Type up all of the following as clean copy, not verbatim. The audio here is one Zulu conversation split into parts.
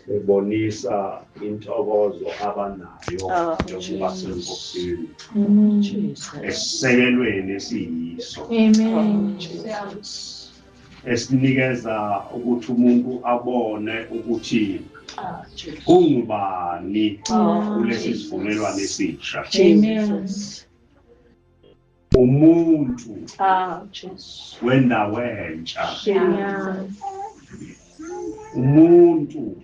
Bebonisa intokozo abanayo Oh, yokuba Jesus. senkosini, Jesus. esisekelweni esiyiso Oh, Jesus. esinikeza ukuthi umuntu abone ukuthi Ah, Jesus. kungubani Oh, kulesi Jesus. sivumelwano esisha, Jesus. umuntu Ah, Jesus. wendawo entsha, Jesus. umuntu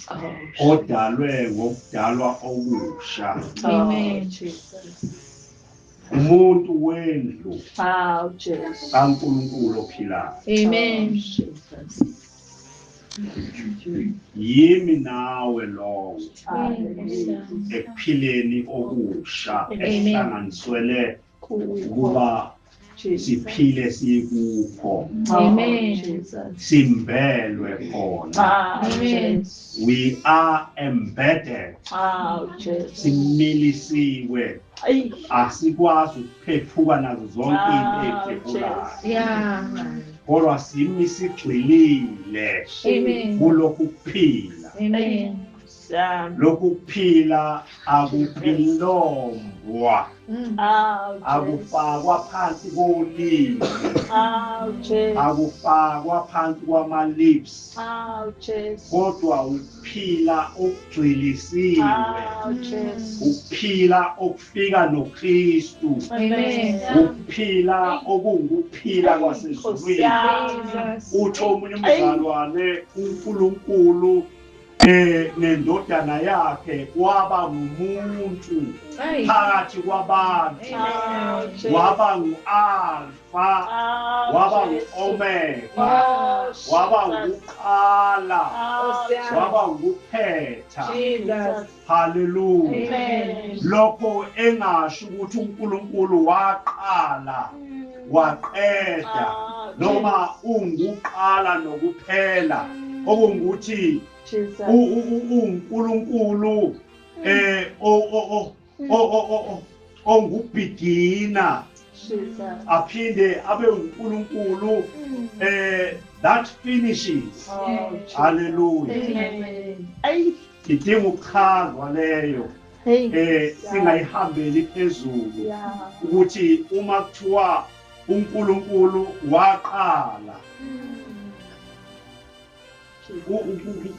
Oh, odalwe ngokudalwa okusha, oh, Jesus. umuntu wendlu Ah, Jesus. kaNkulunkulu ophilayo. Amen. Jesus. Yimi nawe lowo Hallelujah. ekuphileni okusha Amen. esihlanganiswele ukuba Jesus. siphile sikukho, Amen. Jesus. simbelwe khona. Ah, Jesus. We are embedded. Ah, Jesus. Similisiwe. Ay. Asikwazi ukuphephuka nazo zonke Ah, into ey'phephulayo, Jesus. kodwa simi sigxilile Amen. kulokhu kuphila. Amen. Lokhu kuphila akupilombwa, Ah, Jesus. akufakwa phansi kolimi, Ah, Jesus. akufakwa phansi kwama-lips, Ah, Jesus. kodwa ukuphila okugxilisiwe, Ah, Jesus. ukuphila okufika noKristu, Amen. ukuphila okungukuphila kwasezulwini. Uthi omunye umzalwane, uNkulunkulu nendodana yakhe waba ngumuntu phakathi kwabantu, Ah, Jesus. waba ngu-Alpha, Ah, waba Jesus. ngu-Omega, Oh, waba Jesus. ngukuqala, Ah, waba ngukuphetha. Jesus. Haleluya. Amen. Lokho engasho ukuthi uNkulunkulu waqala waqeda, Ah, noma unguqala nokuphela, okungukuthi Jesus. uNkulunkulu o o o o o ongubhigina, Jesus. aphinde abe uNkulunkulu that finishes. Oh, Jesus. Hallelujah. Amen. Ay. Idinga ukuchazwa leyo, Hey. singayihambeli phezulu, Yeah. ukuthi uma kuthiwa uNkulunkulu waqala,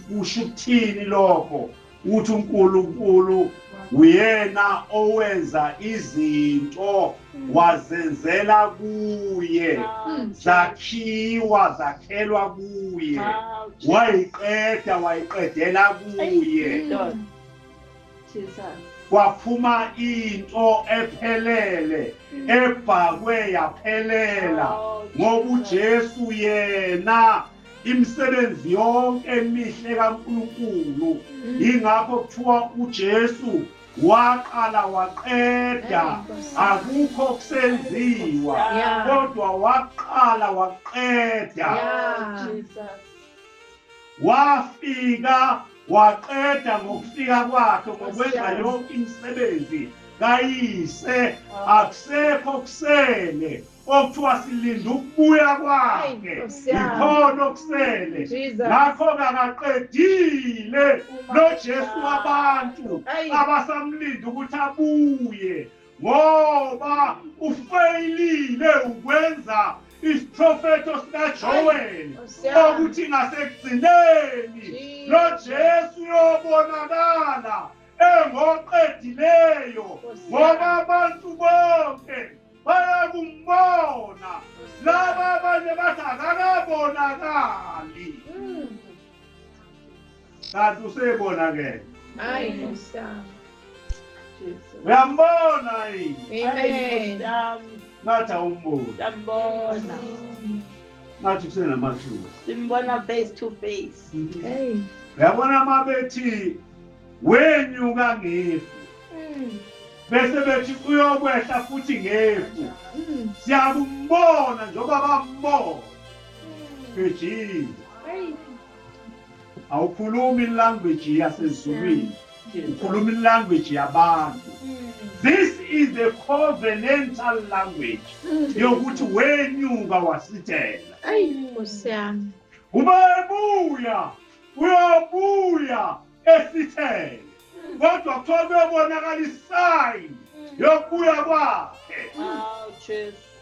kusho ukuthini lokho? Ukuthi uNkulunkulu uyena owenza izinto, wazenzela kuye, zakhiwa, zakhelwa kuye, wayiqeda, wayiqedela kuye. Jesus. Kwaphuma into ephelele, ebhakwe yaphelela, ngoba uJesu yena imisebenzi yonke emihle kaNkulunkulu. Ingakho kuthiwa uJesu waqala waqeda, akukho kusenziwa, kodwa waqala waqeda. Jesus. Wafika waqeda ngokufika kwakhe, ngokwenza yonke imisebenzi kayise. Akusekho kusele okuthiwa silinde ukubuya kwakhe, ikhona okusele. Ngakho-ke akaqedile lo Jesu wabantu abasamlinda ukuthi abuye, ngoba ufeyilile ukwenza isiprofetho sikaJoel ukuthi ngasekugcineni lo Jesu uyobonakala engoqedileyo, ngoba abantu bonke bayakumbona. Laba abanye bathi akakabonakali, kanti usebonakele. Jesus. Uyambona yini? Amen. Ngathi awumboni. Siyambona. Ngathi kusenamathuba. Simbona face to face. Uyabona, uma bethi wenyuka ngefu, bese bethi uyokwehla futhi ngefu, siyakumbona njengoba bambona. Gejile, awukhulumi ilanguage yasezulwini, ukhuluma ilanguage yabantu. This is the covenantal language yokuthi wenyuka wasithela, kuba ebuya. Uyobuya esithele, kodwa kuthiwa kuyobonakala isayini yokubuya kwakhe.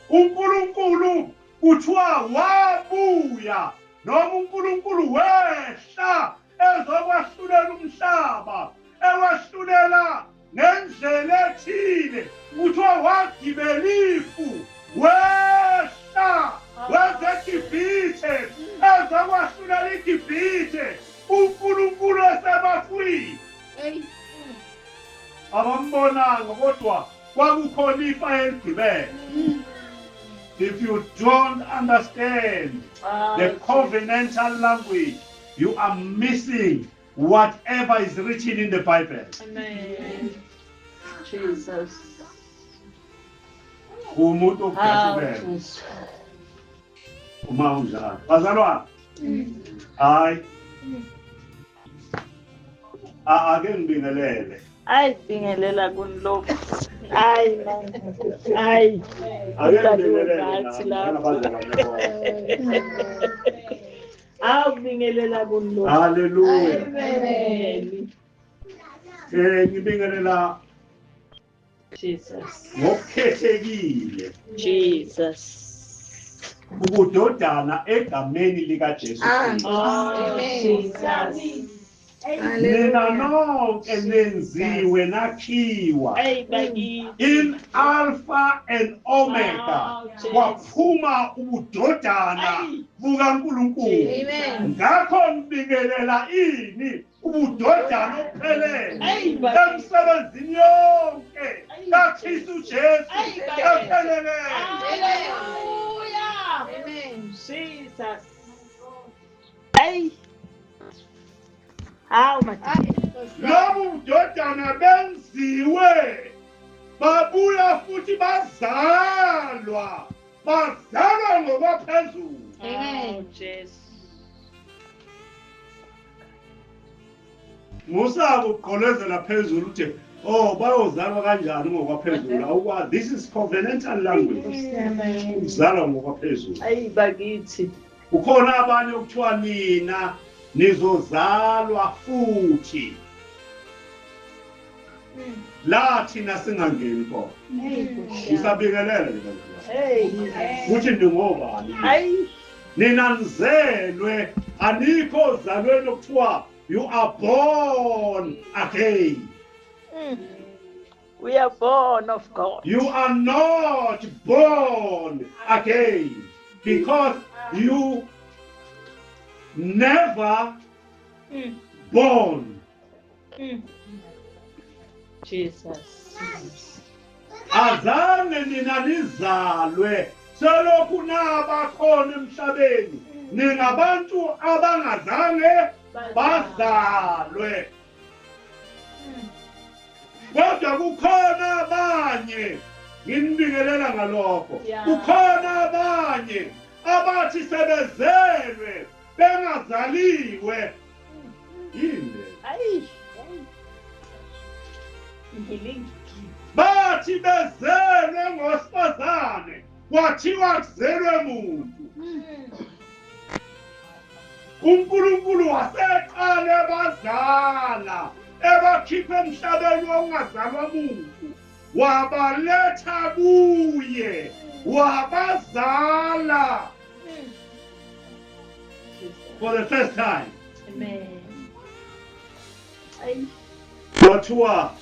UNkulunkulu kuthiwa wabuya, noma uNkulunkulu wehla ezokwahlulela umhlaba, ewahlulela ngendlela ethile. Kuthiwa wagibela ifu, wehla weze eGibhithe ezokwahlulela iGibhithe. UNkulunkulu esebafwile, abambonanga, kodwa kwakukhona ifa eligibele. If you don't understand the covenantal language, you are missing whatever is written in the Bible. Amen. Jesus. Umuntu okudashukela uma unjalo. Bazalwane, hayi, ake ngibingelele. Ayi, bingelela kunilokhu. Hayi man. Hayi. Ake ngibingelele Nathi nami, lapho. bazalwane bonke. Awubingelela kunilokhu. Hallelujah. Amen. Ngibingelela Jesus. ngokukhethekile Jesus. ubudodana egameni lika Jesu Kristu. Oh, Jesus. Nina nonke nenziwe nakhiwa Hey bakithi. in Alpha and Omega. Oh, Jesus. Kwaphuma ubudodana Ayi. bukaNkulunkulu. Amen. Ngakho ngibingelela ini ubudodana obuphelele Ayi bakithi. emsebenzini yonke kaKristu Jesu Ayi bakithi. ephelele. Hallelujah. Amen. Jesus. Hey. Hawu madodana. Lobu budodana benziwe babuya futhi bazalwa, bazalwa ngokwaphezulu. Amen. Oh, Jesu. Musa ukugqolezela phezulu uthi, oh, bayozalwa kanjani ngokwaphezulu? Awukwazi. This is covenantal language. Amen. Ukuzalwa ngokwaphezulu. Ayi bakithi. Kukhona abanye okuthiwa nina nizozalwa futhi, la thina singangeni khona. Ngisabingelela nje bazalwane. Hey. Kuthi ningobani? Ayi. Nina nizelwe, anikho ozalweni okuthiwa you are born again. We are born of God. You are not born again because you never born. Jesus. Azange nina nizalwe selokhu nabakhona emhlabeni. Ningabantu abangazange bazalwe. Kodwa kukhona abanye, nginibingelela ngalokho. Kukhona abanye abathi sebezelwe bengazaliwe. Yini le? Ayi. Ngilingi. Bathi bezelwe ngosifazane, kwathiwa kuzelwe muntu. uNkulunkulu waseqale bazala, ebakhipha emhlabeni ongazalwa muntu, wabaletha kuye, wabazala for the first time. Amen. Ayi. Kwathiwa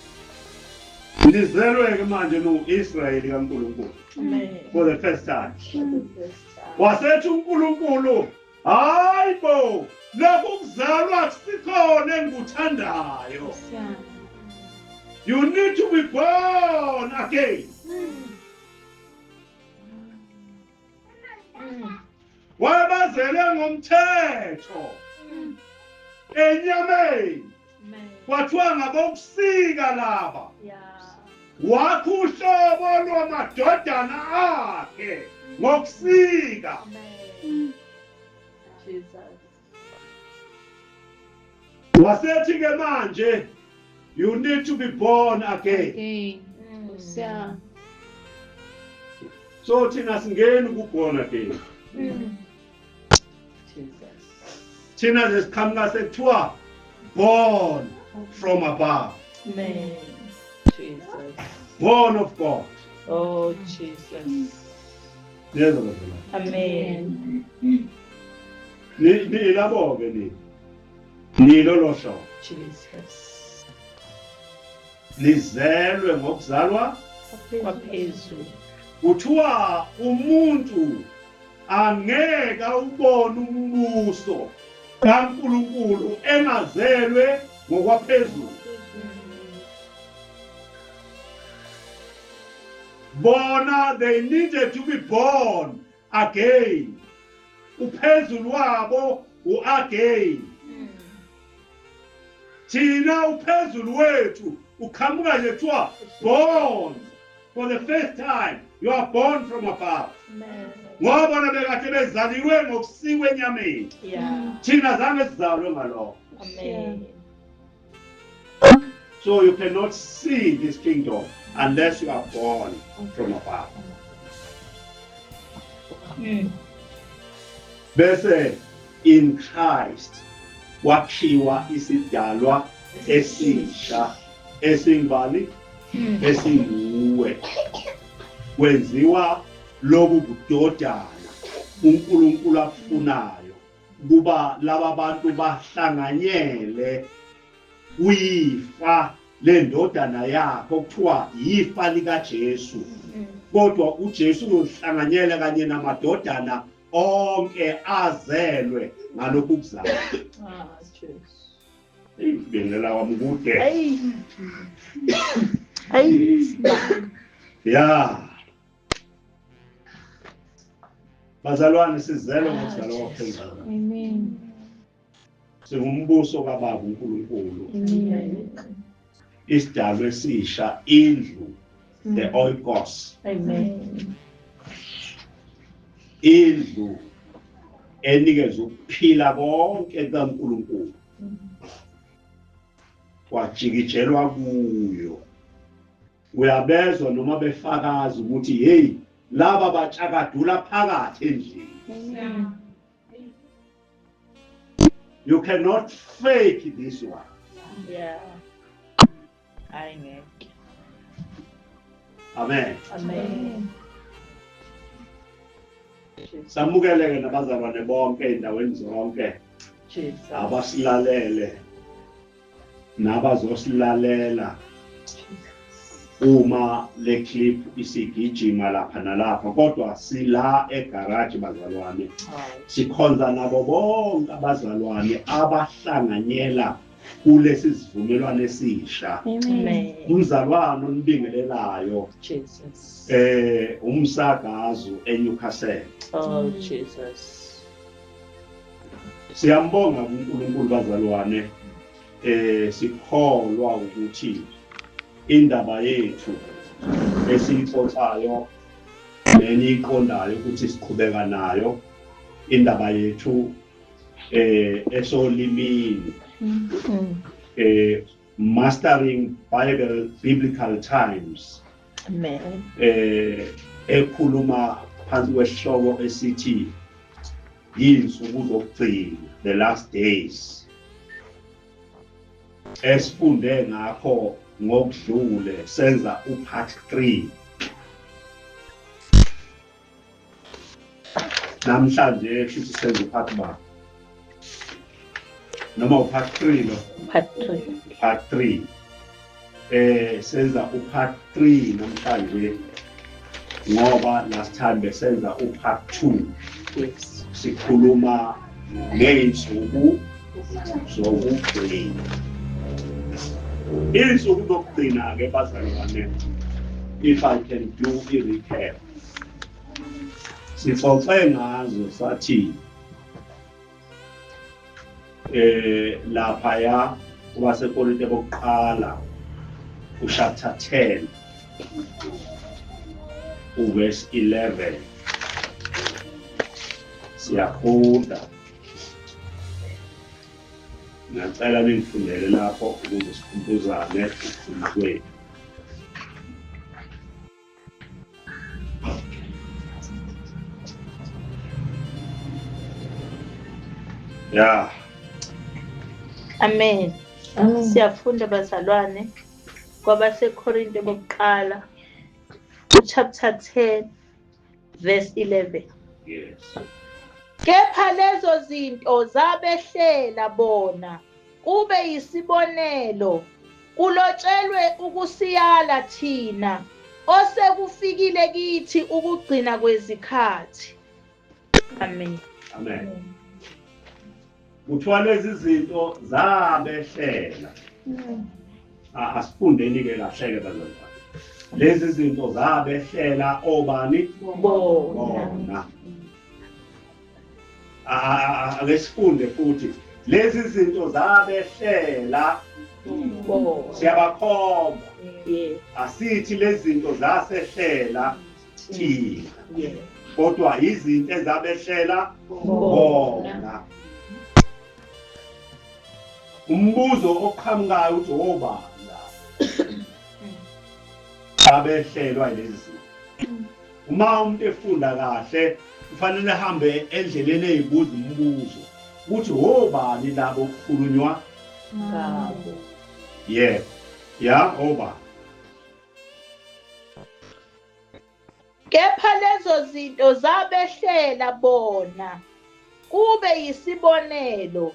nizelwe-ke manje no-Israyeli kaNkulunkulu Amen. for the first time. For the first time. Wasethi uNkulunkulu, hayi bo, lokhu kuzalwa kusikhona engikuthandayo. You need to be born again. Wabazele ngomthetho enyameni, Amen. kwathiwa ngabokusika laba. Yeah. Wakho uhlobo lwamadodana akhe ngokusika. Amen. Jesus. Wasethi ke manje, you need to be born again. Again. Yeah. So thina singeni ku born again. Jesus. Thina nje siqhamuka sekuthiwa Born from above. Amen. Jesus. Born of God. Oh Jesus. Niyezwa bazalwane? Amen. Ni labo ke ni. Nilolo hlobo. Jesus. Nizelwe ngokuzalwa Kwaphezulu. Kuthiwa umuntu angeke awubone umbuso kaNkulunkulu engazelwe ngokwaphezulu. Bona, they needed to be born again. Uphezulu wabo u-again. Thina uphezulu wethu uqhamuka nje, kuthiwa born for the first time, you are born from above. Amen. Ngoba bona bekade bezaliwe ngokusikwa enyameni. Thina zange sizalwe ngalokho. Amen. So you cannot see this kingdom unless you are born from above. Bese in Christ kwakhiwa isidalwa esisha esingubani? Esinguwe. Kwenziwa lobu budodana uNkulunkulu akufunayo kuba laba bantu bahlanganyele kuyifa lendodana yakhe, okuthiwa yifa likaJesu. Kodwa uJesu uyohlanganyela kanye namadodana onke azelwe ngalokhu kuzalwa. Ah, Jesu. Eyi, bengela kwami kude. Hey. Hey. Ya bazalwane, sizelwe ngokuzalwa kwaphezulu. Amen. Singumbuso kaBaba uNkulunkulu. Amen. Isidalwa esisha, indlu, the oikos. Amen. Indlu enikeza ukuphila konke kaNkulunkulu kwajikijelwa kuyo. Uyabezwa noma befakaza ukuthi hey, laba batshakadula phakathi endlini. Amen. You cannot fake this one. Yeah. Hayi ngeke. Amen. Amen. Samukeleke nabazalwane bonke endaweni zonke. Jesus. Abasilalele nabazosilalela uma le clip isigijima lapha nalapha, kodwa sila egarage bazalwane. Hayi. Sikhonza nabo bonke abazalwane abahlanganyela kulesi sivumelwano esisha. Amen. Umzalwane onibingelelayo Jesus. Umsakazo eNewcastle. Oh Jesus. Siyambonga uNkulunkulu bazalwane, sikholwa ukuthi indaba yethu esiyixoxayo neniyiqondayo ukuthi siqhubeka nayo indaba yethu esolimini Mastering Bible Biblical Times. Amen. Ekhuluma phansi kwesihloko esithi insuku zokugcina, the last days, esifunde ngakho ngokudlule, senza upart 3. Namhlanje futhi senza upart 1 noma upart 3 lo? Part 3. Part 3, senza upart 3 namhlanje ngoba last time besenza upart 2. Sikhuluma ngey'nsuku zokugcina. Iy'nsuku zokugcina-ke bazalwane, if I can do i-recap, sixoxe ngazo sathi laphaya kubaseKorinte bokuqala uchapter 10 uverse 11. Siyafunda, ngiyacela ningifundele lapho ukuze sikhumbuzane ukufunda kwethu. Ya. Amen. Siyafunda bazalwane kwabaseKorinte bokuqala chapter 10 verse 11. Yes. Kepha lezo zinto zabehlela bona kube yisibonelo kulotshelwe ukusiyala thina osekufikile kithi ukugcina kwezikhathi. Amen. Amen. Kuthiwa lezi zinto zabehlela. Asifundeni ke kahle ke bazalwane. Lezi zinto zabehlela obani? Bona. Ake sifunde futhi. Lezi zinto zabehlela bona. Siyabakhomba. Yeah. Asithi lezi zinto zasehlela thina. Yeah. Kodwa izinto ezabehlela bona. Umbuzo oqhamukayo uthi obani la abehlelwa lezi zinto. Uma umuntu efunda kahle kufanele ahambe endleleni eyibuza umbuzo ukuthi obani labo okukhulunywa ngabo. Yebo. Ya obani. Kepha lezo zinto zabehlela bona kube yisibonelo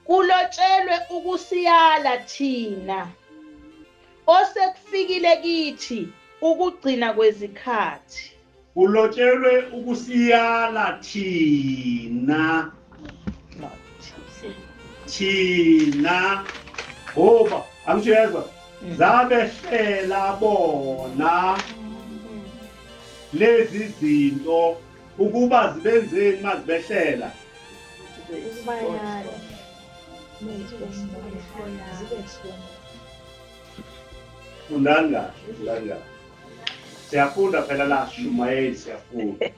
kulotshelwe ukusiyala thina osekufikile kithi ukugcina kwezikhathi. Kulotshelwe ukusiyala thina. Thina ngoba angishezwa zabehlela bona lezi zinto ukuba zibenzeni mazibehlela. Fundani kahle, fundani kahle. Siyafunda phela la sishumayeli siyafunda.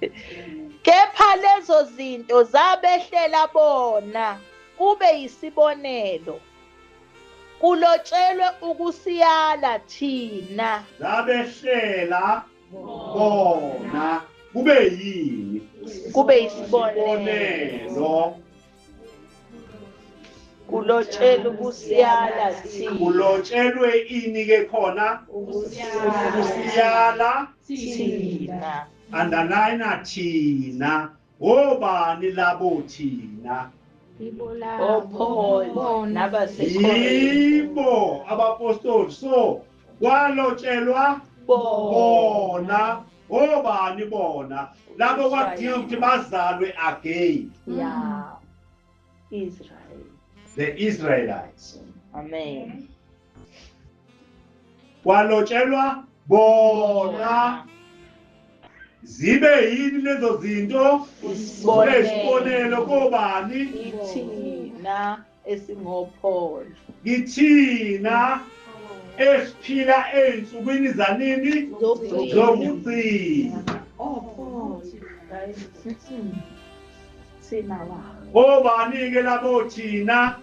Kepha lezo zinto zabehlela bona kube yisibonelo kulotshelwe ukusiyala thina. Zabehlela bona kube yini? Kube yisibonelo. Kulotshelwe ukusiyala thina. Kulotshelwe ini ke khona? Ukusiyala thina. Underline thina. Obani labo thina? OPaul nabaseKorinte. Yibo abapostoli. So kwalotshelwa bona. Obani bona? Labo kwadinga ukuthi bazalwe again. Yeah. Israel. The Israelites. Amen. Kwalotshelwa bona. Zibe yini lezo zinto? Zibe isibonelo kobani? Kithina esingoPaul. Kithina esiphila ezinsukwini zanini? Zokugcina. Obani ke labo thina?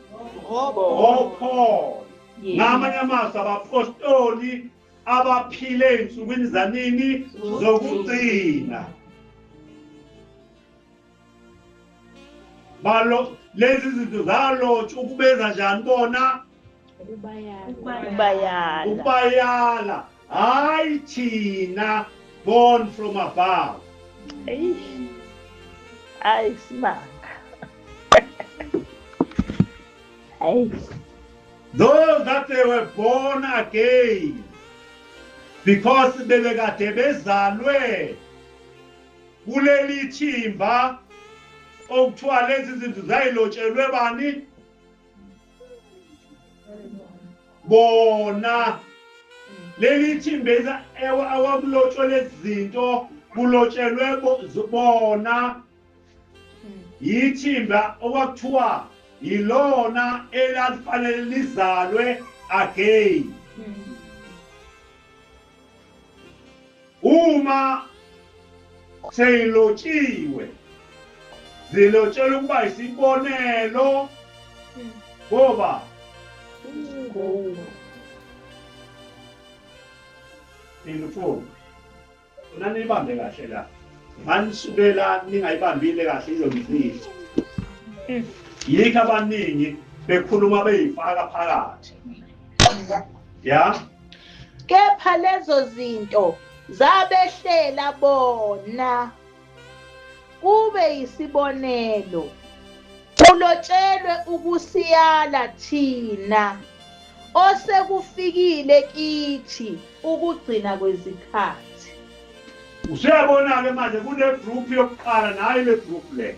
OPaul. Ngamanye amazwi abapostoli abaphile ezinsukwini zanini? Zokugcina. Balo lezi zinto zalotshwa ukubenza njani bona? Ukubayala. Ukubayala. Hayi thina born from above. Hayi simanga. Hayi. Those that they were born again because bebekade bezalwe kuleli thimba okuthiwa lezi zinto zayilotshelwe bani? Bona. Leli thimba awakulotshwe lezi zinto kulotshelwe bona. Yithimba okwakuthiwa yilona elalifanele lizalwe again. Uma seyilotshiwe zilotshelwa ukuba isibonelo ngoba ilufuni naniyibambe kahle la manisukela ningayibambile kahle izonifihla. Yikho abaningi Bekhuluma beyifaka phakathi. Ya? Kepha lezo zinto zabehlela bona kube yisibonelo, kulotshelwe ukusiyala thina osekufikile kithi ukugcina kwezikhathi. Usuyabona-ke manje kune group yokuqala nayi le group le.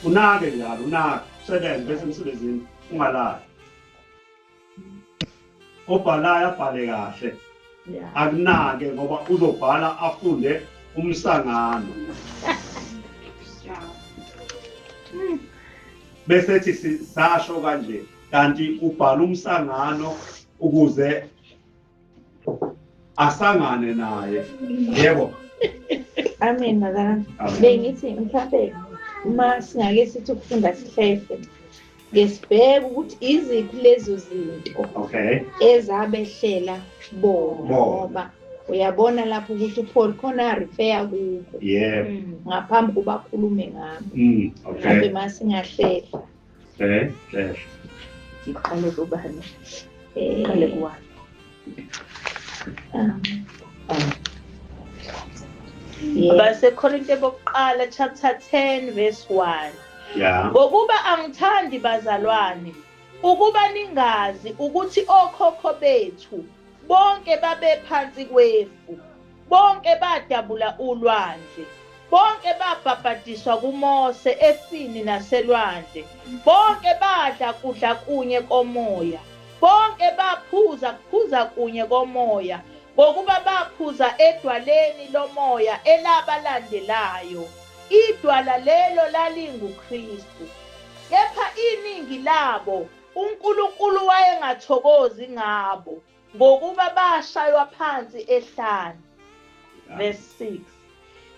Unake njalo, unake, usebenze bese emsebenzini ungalali. Obhalayo abhale kahle. Akunake ngoba uzobhala afunde umsangano. Bese ethi sasho kanje kanti ubhala umsangano ukuze asangane naye. Yebo. Amen mazalwane. Bengithi mhlambe uma singake sithi ukufunda sihlehle ngesibheke ukuthi iziphi lezo zinto ezabehlela bona, ngoba uyabona lapho ukuthi uPaul khona refer kubo ngaphambi kuba akhulume ngabo. Mhlambe uma singahlehla. Hlehla. Ngiqale kubani? Ngiqale kuwani? AbaseKorinte bokuqala chapter 10 verse 1. Ngokuba angithandi bazalwane ukuba ningazi ukuthi okhokho bethu bonke babephansi kwefu, bonke badabula ulwandle, bonke babhabhadiswa kuMose efini naselwandle, bonke badla kudla kunye komoya, bonke baphuza kuphuza kunye komoya, ngokuba baphuza edwaleni lomoya elabalandelayo. Idwala lelo lalinguKristu. Kepha iningi labo uNkulunkulu wayengathokozi ngabo, ngokuba bashaywa phansi ehlane. Verse 6.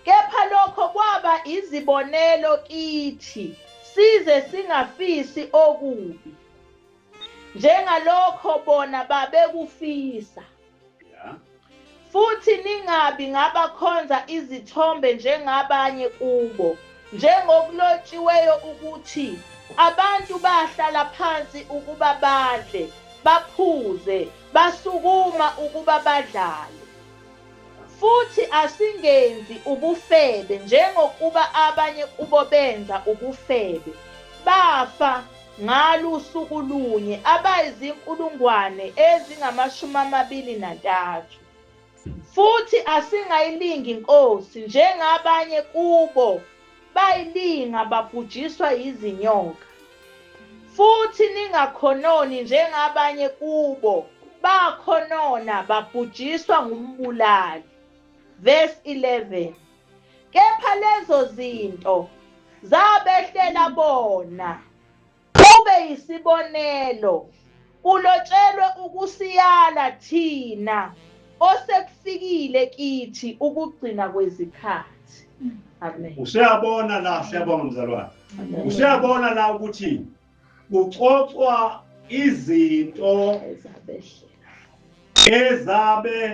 Kepha lokho kwaba izibonelo kithi, size singafisi okubi, njengalokho bona babekufisa. Futhi ningabi ngabakhonza izithombe njengabanye kubo, njengokulotshiweyo ukuthi abantu bahlala phansi ukuba badle, baphuze, basukuma ukuba badlale. Futhi asingenzi ubufebe njengokuba abanye kubo benza ubufebe, bafa ngalusuku lunye abayizinkulungwane ezingama-23. Futhi asingayilingi iNkosi njengabanye kubo bayilinga babhujiswa yizinyoka. Futhi ningakhononi njengabanye kubo bakhonona babhujiswa ngumbulali. Verse 11. Kepha lezo zinto zabehlela bona kube yisibonelo, kulotshelwe ukusiyala thina osekufikile kithi ukugcina kwezikhathi. Amen. Usuyabona la, siyabonga mzalwane. Usuyabona la ukuthi kuxoxwa izinto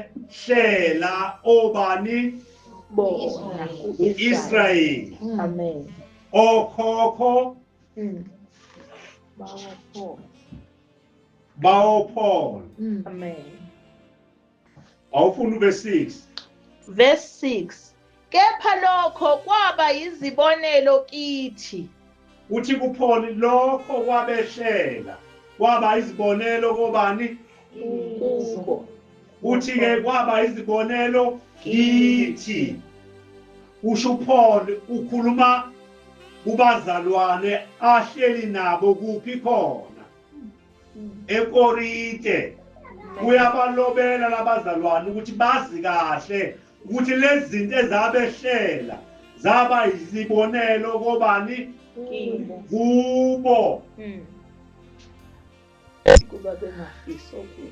ezabehlela obani? Bona u-Israyeli. Amen. Okhokho bawoPaul. Amen. Awufuna ube 6. Verse 6. Kepha lokho kwaba yizibonelo kithi. Uthi kuPaul lokho kwabehlela kwaba izibonelo kobani? Kubo. Uthi ke kwaba izibonelo kithi. Usho uPaul ukhuluma kubazalwane ahleli nabo kuphi khona? EKorinte. Uyabalobela labazalwane ukuthi bazi kahle ukuthi lezi zinto ezabehlela zaba izibonelo kobani? Kubo. Kuba bengafisi okubi.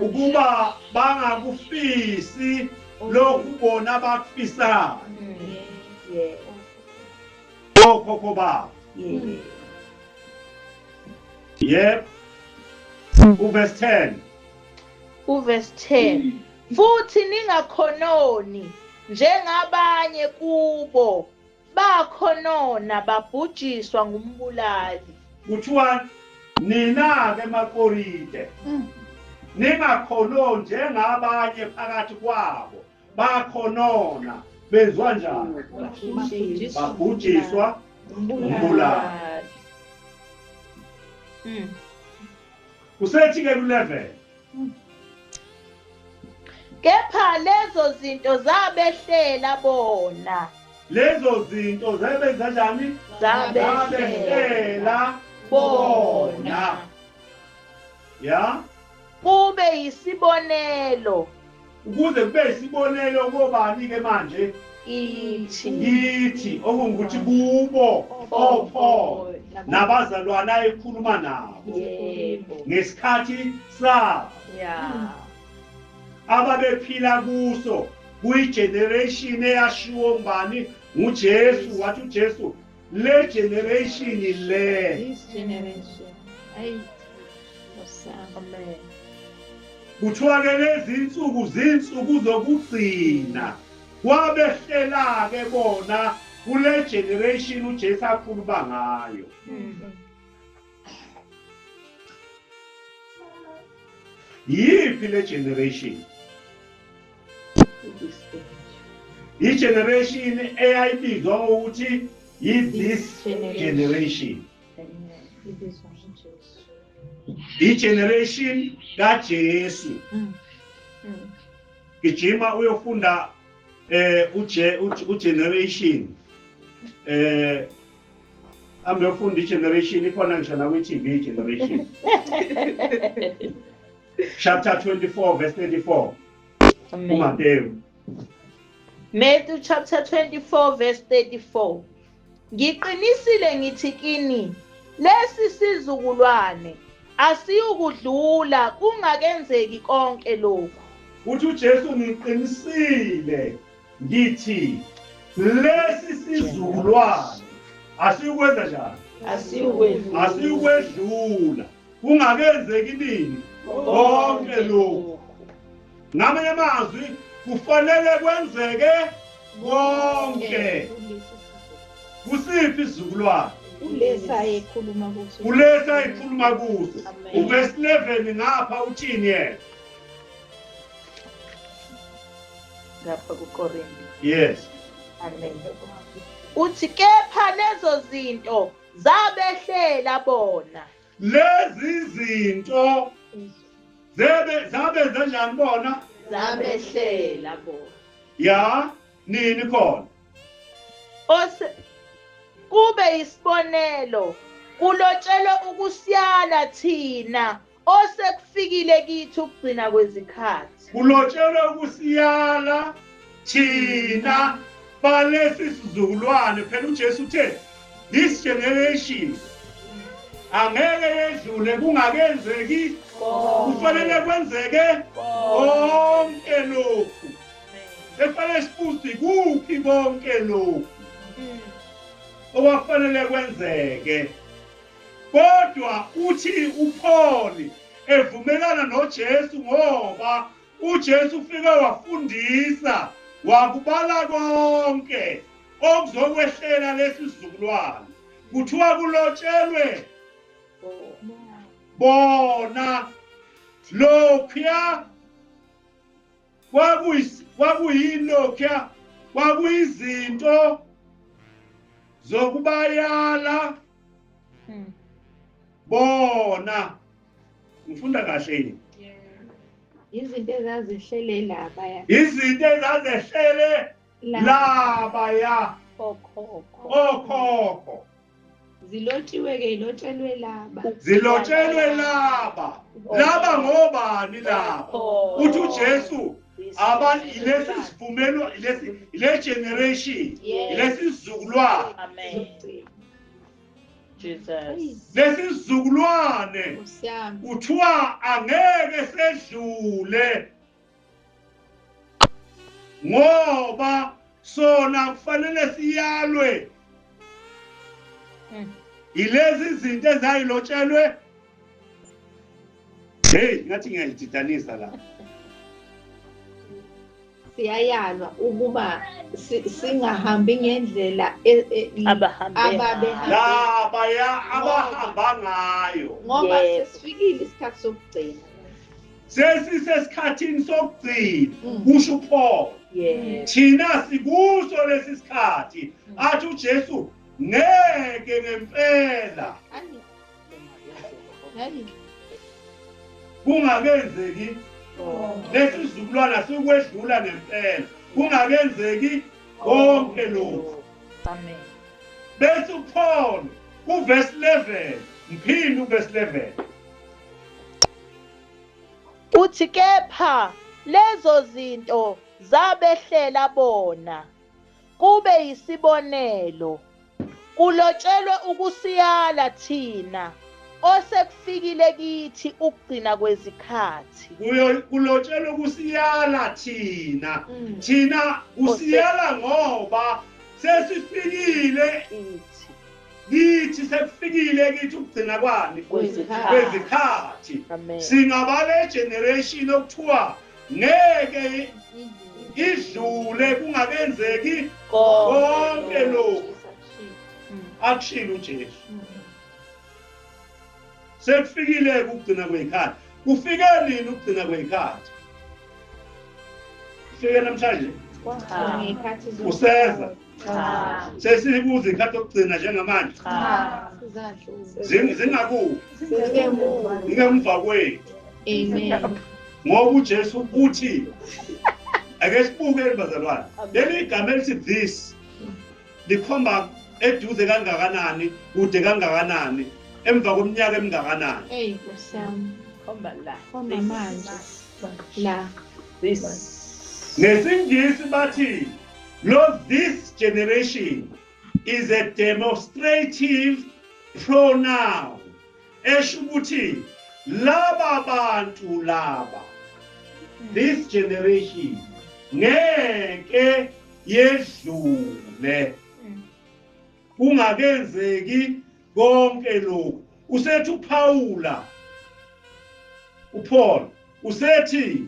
Ukuba bangakufisi lokhu bona abakufisayo. Okhokho babo. Yep. Uverse 10. Uverse 10. Futhi ningakhononi njengabanye kubo bakhonona babhujiswa ngumbulali. Kuthiwa nina ke maKorinte ningakhononi njengabanye phakathi kwabo bakhonona benziwa njani? Babhujiswa umbulali. Usethi ke ku-11 Kepha lezo zinto zabehlela bona. Lezo zinto zabenza njani? Zabehlela bona. Ya? Kube yisibonelo. Ukuze kube isibonelo kobani ke manje? Kithi. Kithi okungukuthi kubo oPaul nabazalwana ekhuluma nabo. Yebo. Ngesikhathi sabo. Yeah. Ababephila kuso kuyi-generation eyashiwo ngubani? NguJesu. Wathi uJesu le generation le. This generation. Ay. Amen. Kuthiwa ke lezi insuku zinsuku zokugcina. Kwabehlela ke bona kule generation uJesu akhuluma ngayo. Yiphi le generation? I-generation eyayibizwa ngokuthi yi-this generation. I-generation kaJesu. Gijima uyofunda ugeneration hambe uyofunda i-generation ikhona ngisho nakwi-TV generation. Chapter 24 verse 34. UMateyu. Matthew chapter 24 verse 34. Ngiqinisile ngithi kini lesi sizukulwane asiyukudlula kungakenzeki konke lokhu. Uthi uJesu ngiqinisile ngithi lesi sizukulwane asiyukwenza njani? Asiyukwedlula. Asiyukwedlula kungakenzeki nini konke lokhu. Ngamanye amazwi kufanele kwenzeke konke. Kusiphi isizukulwane? Kulesa ekhuluma kuso. Kulesa ekhuluma kuso. Uverse 11 ngapha uthini yena? Ngapha kuKorinte. Yes. Amen. Uthi kepha lezo zinto zabehlela bona. Lezi zinto zebe zabenza njani bona? Zabehlela bona. Ya, nini khona? Ose kube isibonelo kulotshelwe ukusiyala thina osekufikile kithi ukugcina kwezikhathi. Kulotshelwe ukusiyala thina balesi sizukulwane. Phela uJesu uthe this generation angeke yedlule kungakenzeki, kufanele kwenzeke konke lokhu. Efanele sibuze kuphi konke lokhu okwafanele kwenzeke. Kodwa uthi uPaul evumelana noJesu ngoba uJesu ufike wafundisa wakubala konke okuzokwehlela lesi sizukulwane. Kuthiwa kulotshelwe bona lokhuya kwakuyilokhuya kwakuyizinto zokubayala bona. Ngifunda kahle yini? Izinto ezazehlele labaya. Izinto ezazehlele labaya. Okhokho. Okhokho. Zilotshiwe ke, ilotshelwe laba. Zilotshelwe laba. Laba ngobani laba? Uthi uJesu abantu lesi sivumelo lesi le generation lesi sizukulwane. Amen. Jesus. Lesi sizukulwane kuthiwa angeke sedlule ngoba sona kufanele siyalwe ilezi izinto ezayilotshelwe. Hey, ngathi ngiyayididanisa la. Siyayalwa ukuba singahambi ngendlela labaya abahamba ngayo, ngoba sesifikile isikhathi sokugcina. Sesisesikhathini sokugcina, kusho uPaul. Thina sikuso lesi sikhathi athi uJesu ngeke ngempela kungakenzeki lesi sizukulwana sikwedlula ngempela, kungakenzeki konke lokhu. Amen. Bese uPaul kuverse 11, mphinde uverse 11. Uthi kepha lezo zinto zabehlela bona kube yisibonelo, kulotshelwe ukusiyala thina osekufikile kithi ukugcina kwezikhathi. Kulotshelwe ukusiyala thina. Thina usiyala ngoba sesifikile kithi, sekufikile kithi ukugcina kwani kwezikhathi. Singabale generation okuthiwa ngeke idlule kungakenzeki konke lokhu akushilo uJesu. Sekufikile ukugcina kwezikhathi. Kufike nini ukugcina kwezikhathi? Kufike namhlanje? Useza. Sesikuze ikhathi okugcina njengamanje. Zingakuphi? Zingemva kwethu. Amen. Ngoba uJesu uthi ake sibuke bazalwane. Leli igama elithi this likhomba eduze kangakanani, kude kangakanani, emva kweminyaka emingakanani. Hey Nkosi khomba la. Khomba manje. La. This. NgesiNgisi bathi lo this generation is a demonstrative pronoun. Esho ukuthi laba bantu laba, this generation ngeke yedlule kungakenzeki konke lokhu. Usethi uPaula, uPaul usethi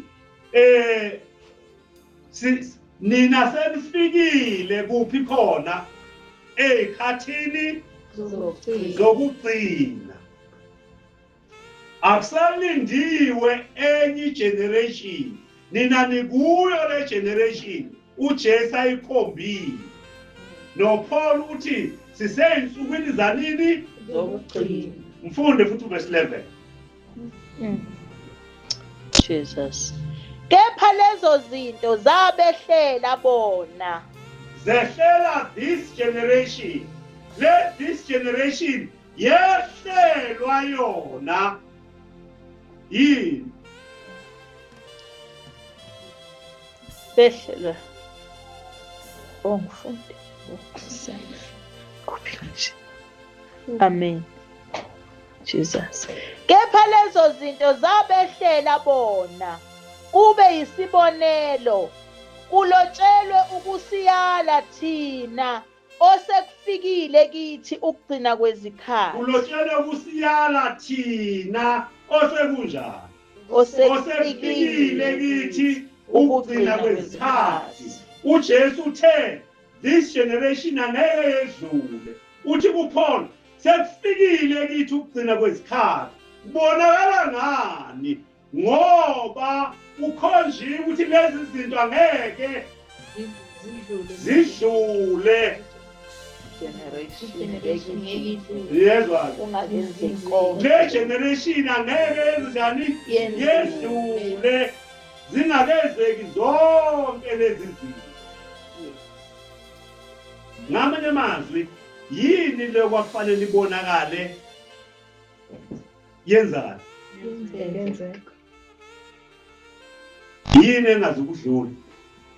nina senifikile kuphi khona ezikhathini zokugcina. Akusalindiwe enye generation, nina nikuyo le generation uJesu ayikhombile. NoPaul uthi siseyinsukwini zanini zokugcina. Mfunde futhi uverse 11. Jesus. Kepha lezo zinto zabehlela bona. Zehlela this generation. Le this generation yehlelwa yona yini? Behlelwa. Oh ngifunde. Kuphi kanje? Amen. Jesus. Kepha lezo zinto zabehlela bona kube yisibonelo, kulotshelwe ukusiyala thina osekufikile kithi ukugcina kwezikhathi. Kulotshelwe ukusiyala thina osekunjani? Osekufikile kithi ukugcina kwezikhathi. uJesu uthe this generation angeke yedlule. Uthi kuPaul sekufikile kithi ukugcina kwezikhathi. Kubonakala ngani? Ngoba ukhonjiwe ukuthi lezi zinto angeke zidlule. Yezwa le generation angeke yenze yedlule zingakezeki zonke lezi zinto. Ngamanye amazwi yini le kwakufanele ibonakale yenzani? Yini engazukudlula?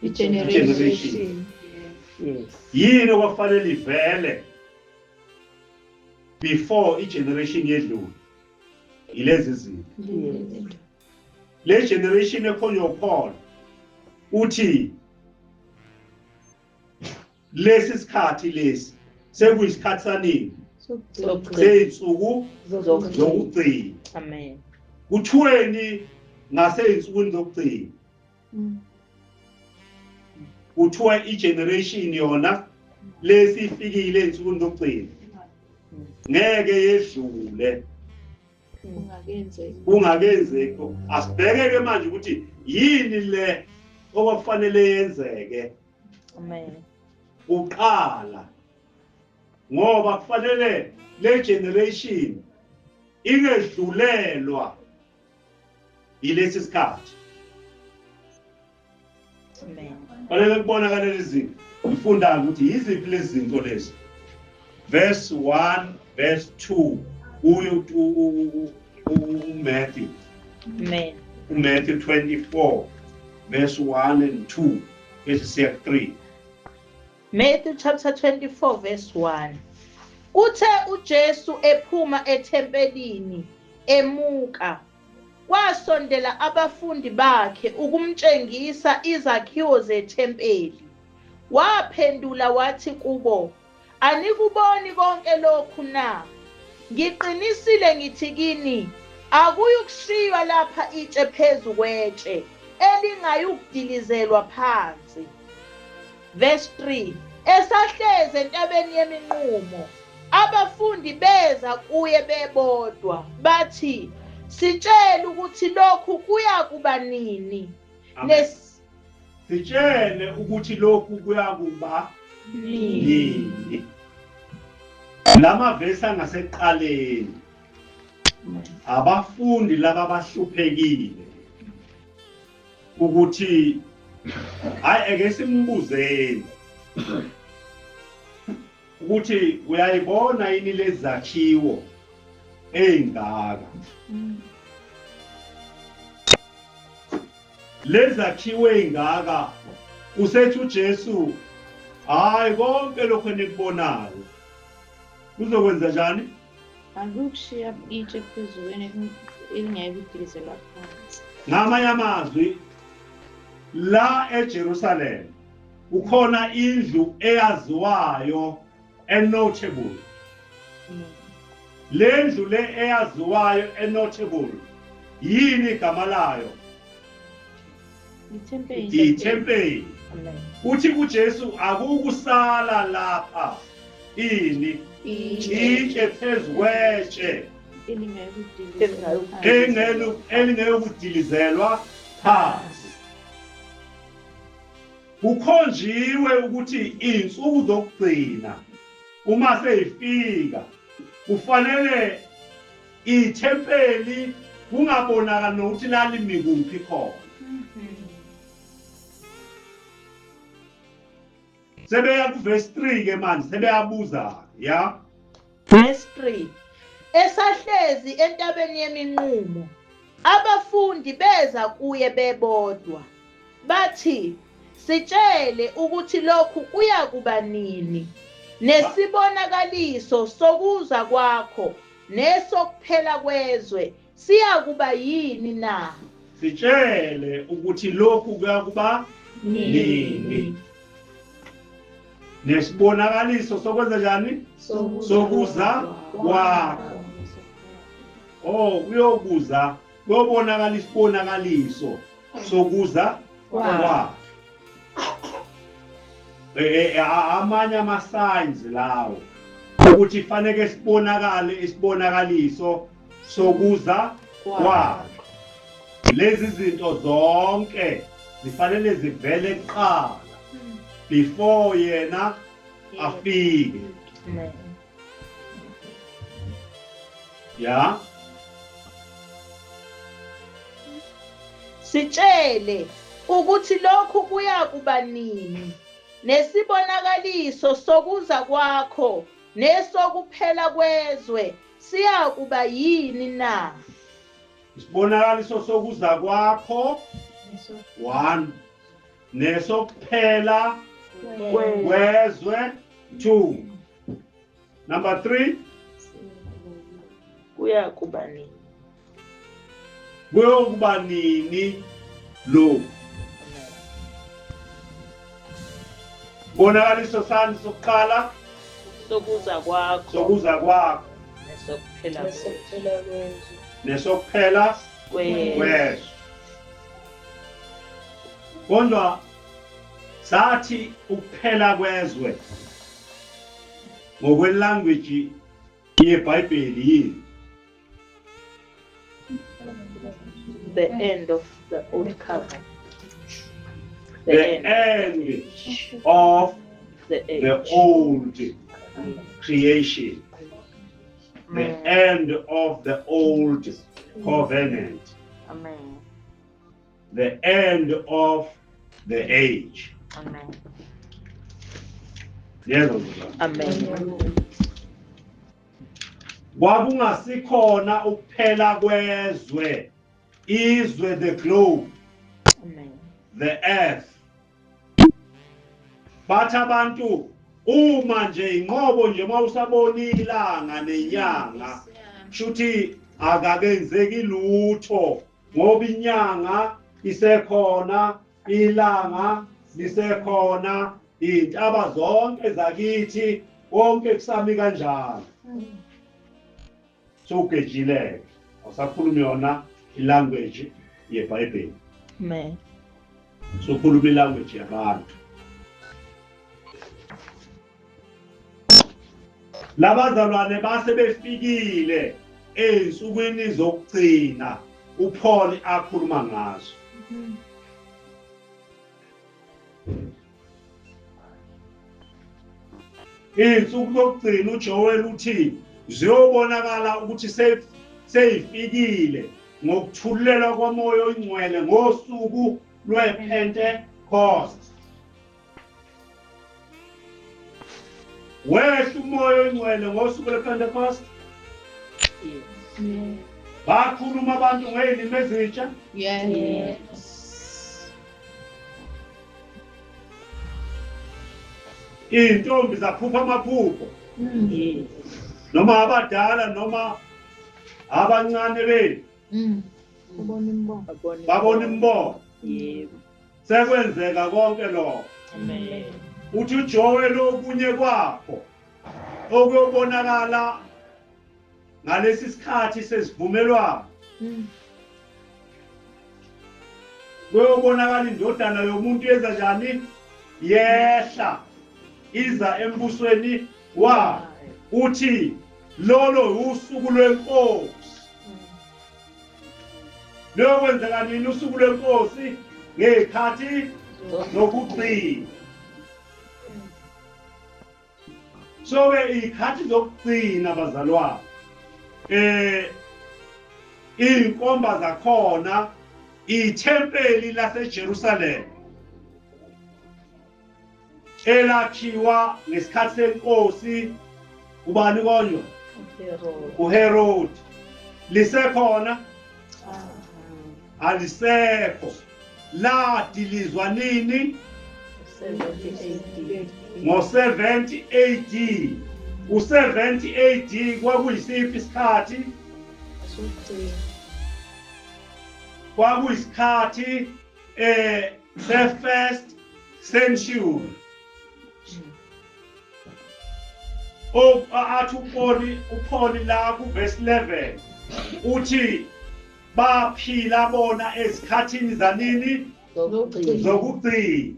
I-generation. Yini okwakufanele ivele before i-generation yedlule? Ilezi zinto. Le generation ekhonjwa uPaul uthi lesi sikhathi lesi sekuyisikhathi sanini? Seyinsuku zokugcina. Amen. Kuthiweni ngaseyinsukwini zokugcina? Kuthiwa igeneration yona lesi ifikile ezinsukwini zokugcina ngeke yedlule kungakenzeki kungakenzeki. Asibheke-ke manje ukuthi yini le okwakufanele yenzeke. Amen. Kuqala, ngoba kufanele le generation ingedlulelwa yilesi sikhathi. Amen. Fanele kubonakale lezi zinto. Ngifunda ukuthi yiziphi lezi zinto lezi. Verse 1, verse 2 uyu uMatthew. Amen. uMatthew 24 verse 1 and 2 bese siya 3. Matthew chapter 24 verse 1. Kuthe uJesu ephuma ethempelini emuka, kwasondela abafundi bakhe ukumtshengisa izakhiwo zethempeli. Waphendula wathi kubo, Anikuboni konke lokhu na? Ngiqinisile ngithi kini, akuyukushiywa lapha itshe phezu kwetshe elingayukudilizelwa phansi. Verse 3. Esahlezi entabeni yeminqumo, abafundi beza kuye bebodwa, bathi, Sitshele ukuthi lokhu kuyakuba nini? Sitshele ukuthi lokhu kuyakuba nini? Lama vesi angasekuqaleni abafundi laba bahluphekile ukuthi hayi eke simbuzeni ukuthi uyayibona yini lezakhiwo ey'ngaka lezakhiwo ey'ngaka. Usethi uJesu, hayi, konke lokho enikubonayo kuzokwenza njani? Akukushiya itshe phezu elingeke kudilizelwa phansi. Ngamanye amazwi, la eJerusalem kukhona indlu eyaziwayo, enotable. Le ndlu le eyaziwayo enotable, yini igama layo? Ithempeli. Ithempeli. Uthi kuJesu akukusala lapha ini itshe phezu kwetshe elingeyokudilizelwa phansi. Kukhonjiwe ukuthi iy'nsuku zokugcina uma seyifika kufanele ithempeli kungabonakali nokuthi lalimi kuphi khona. Sebeya kuvesi 3 ke manje, sebeyabuza ya. Verse 3. Esahlezi entabeni yeminqumo, abafundi beza kuye bebodwa, bathi, Sitshele ukuthi lokhu kuyakuba nini, nesibonakaliso sokuza kwakho nesokuphela kwezwe siyakuba yini na? Sitshele ukuthi lokhu kuyakuba nini, nesibonakaliso sokwenza njani, sokuza kwakho. Oh, kuyokuza kuyobonakala isibonakaliso sokuza kwakhe. Amanye ama-signs lawo ukuthi faneke sibonakale isibonakaliso sokuza kwakhe. Lezi zinto zonke zifanele zivele kuqala before yena afike. Ya. Sitshele ukuthi lokhu kuyakuba nini, nesibonakaliso sokuza kwakho nesokuphela kwezwe siyakuba yini na? Isibonakaliso sokuza kwakho 1, nesokuphela kwezwe 2. Number 3, kuyakuba nini? Kuyokuba nini lokhu? Bonakaliso sani sokuqala? Sokuza kwakho. Sokuza kwakho. Nesokuphela kwezwe. Nesokuphela kwezwe. Kodwa Sathi ukuphela kwezwe ngokwelanguage yeBhayibheli yini? The end of the old covenant. The end of the, the old creation. The end of the old covenant. Amen. The end of the age. Amen. Yebo mzalwane. Amen. Kwakungasikhona ukuphela kwezwe, izwe the globe, Amen. the earth. Bathi abantu uma nje inqobo nje mawusabona ilanga nenyanga shuthi akakenzeki lutho ngoba inyanga isekhona ilanga lisekhona iy'ntaba zonke zakithi konke kusami kanjalo sowugejileke awusakhulumi yona ilanguage yebhayibheli Amen. sokhuluma ilanguage yabantu labazalwane base befikile ezinsukwini zokugcina uPaul akhuluma ngazo Izinsuku zokugcina uJoel uthi ziyobonakala ukuthi seyifikile ngokuthulelwa komoya oyingcwele ngosuku lwePentecost. Wehla umoya oyingcwele ngosuku lwePentecost. Bakhuluma abantu ngey'limi ezintsha. Yes. Iy'ntombi zaphupha amaphupho. Noma abadala noma abancane benu. Ubona imibono. Babona imibono. Yebo. Sekwenzeka konke lokho. Amen. Uthi uJoel okunye kwakho okuyobonakala ngalesi sikhathi sesivumelwano. Kuyobonakala indodana yomuntu yenza njani? Yehla iza embusweni wa uthi lolo usuku lwenkosi. Luyokwenzeka nini usuku lwenkosi? Ngey'khathi zokugcina. So-ke iy'khathi zokugcina bazalwane eh iy'nkomba zakhona ithempeli laseJerusalem elakhiwa ngesikhathi senkosi ubani konjwa uHerod lisekhona alisekho ladilizwa nini ngo-70 AD u-70 AD kwakuyisiphi isikhathi kwakuyisikhathi eh se-first century Oh athi uPaul uPaul la ku verse 11 uthi baphila bona ezikhathini zanini zokugcina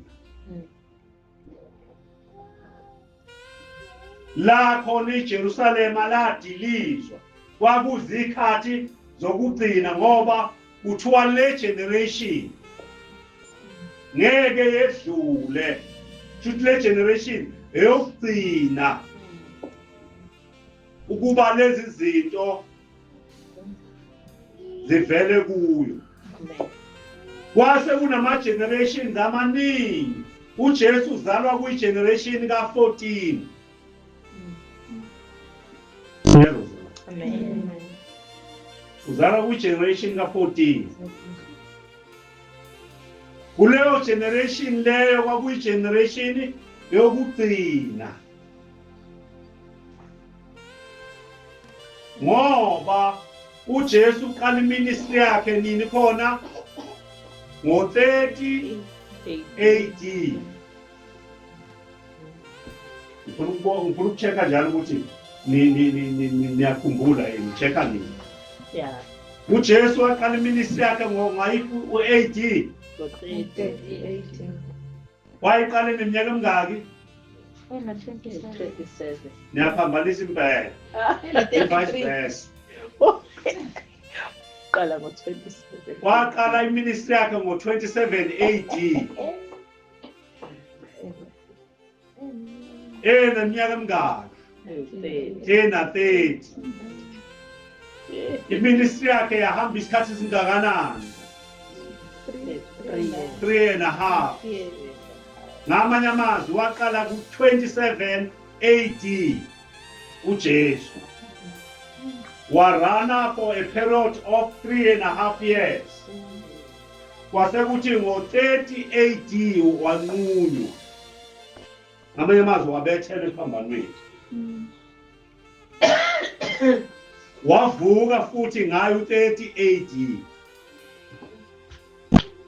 la khona iJerusalema ladilizwa kwakuzikhathi zokugcina ngoba kuthiwa le generation ngeke yedlule futhi le generation eyokugcina ukuba lezi zinto zivele kuyo kwase kunama generations amaningi uJesu uzalwa kwi generation ka-14 yebo Amen. Uzalwa kwi generation ka-14 kuleyo generation leyo kwakuyi generation yokugcina ngoba uJesu uqala iministry yakhe nini khona ngo-30 AD ngifuna ngifuna ukuchecka njalo ukuthi niyakhumbula yini checka nini yeah uJesu waqala iministry yakhe ngayiphi u-AD ngo-30 AD. Wayiqale neminyaka emingaki? Ena-27. Niyaphambanisa impela. I-vice versa. Qala ngo-27. Waqala iministry yakhe ngo-27 AD. Eneminyaka emingaki? Ena-30. Iministry yakhe yahamba isikhathi esingakanani? 3.5. Ngamanye amazwi waqala ku-27 AD uJesu. Warana for a period of 3.5 years. Kwase kuthi ngo-30 AD wanqunywa. Ngamanye amazwi wabethelwa esiphambanweni. Wavuka futhi ngayo u-30 AD.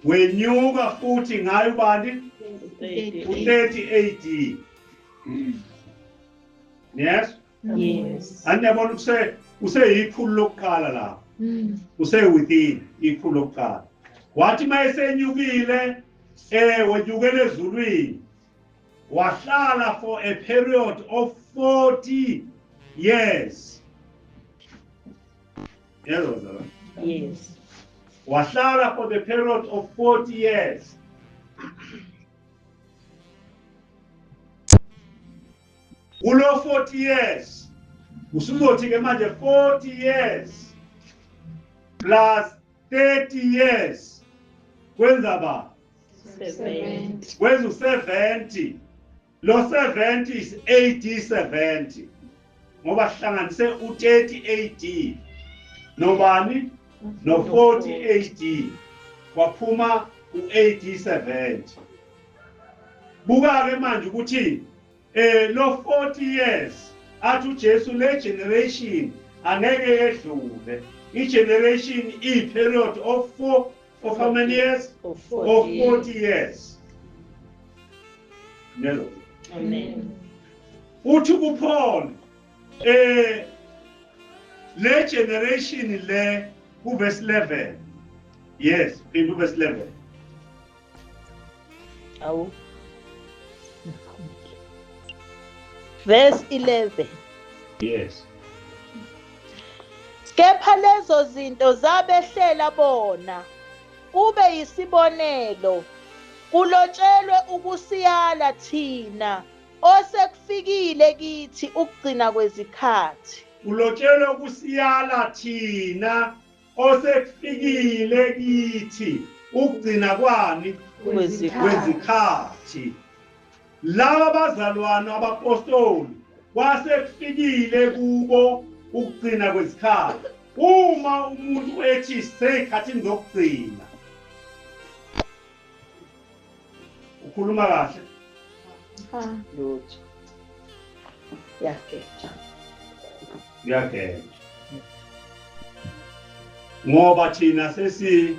Wenyuka futhi ngayo ubani? U-30 AD. Yes? Yes. Aniyabona kuse useyikhulu lokuqala lapho. Use within ikhulu lokuqala. Wathi mayesenyukile wenyukela ezulwini. Wahlala for a period of 40 years. Yezwa zala. Yes. Wahlala for the period of 40 years. Kulo 40 years usuzothi ke manje 40 years plus 30 years kwenza ba 70. Kwenza u-70. Lo 70 is AD 70 ngoba hlanganise u-30 AD nobani no 40 AD kwaphuma u-AD 70. Buka ke manje ukuthi lo 40 years athi uJesu le generation angeke yedlule. I generation i period of four of how many years? Of Of 40. 40 years. Nelo. Amen. Uthi kuPaul le generation le ku verse 11. Yes, phinda verse 11. Awu. Verse 11. Yes. Kepha lezo zinto zabehlela bona kube yisibonelo kulotshelwe ukusiyala thina osekufikile kithi ukugcina kwezikhathi. Kulotshelwe ukusiyala thina osekufikile kithi ukugcina kwani? Kwezikhathi. Laba bazalwane abapostoli kwasekufikile kubo ukugcina kwezikhathi. Uma umuntu ethi seyikhathini zokugcina, ukhuluma kahle? Lutho. Yageja. Uyageja. Ngoba thina sesi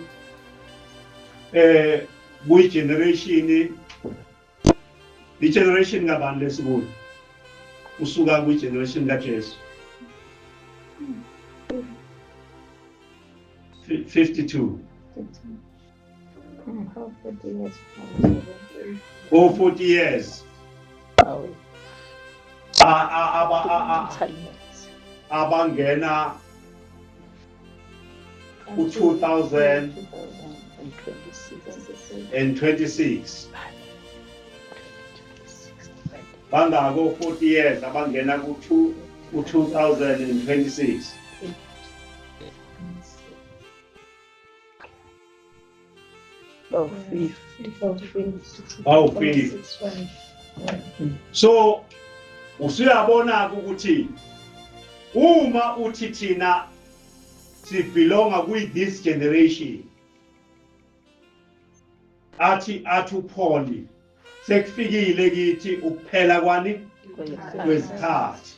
kuyi generation, i generation kabani lesikuyo? Usuka kwi generation kaJesu. 52. Oh, 40 years. Awu. Abangena ku-2026 bangako 40 years abangena ku-2026. Oh, 50. Oh, 50. So usuyabona ukuthi uma uthi thina sibelonga kwi this generation, athi uPaul sekufikile kithi ukuphela kwani kwezikhathi.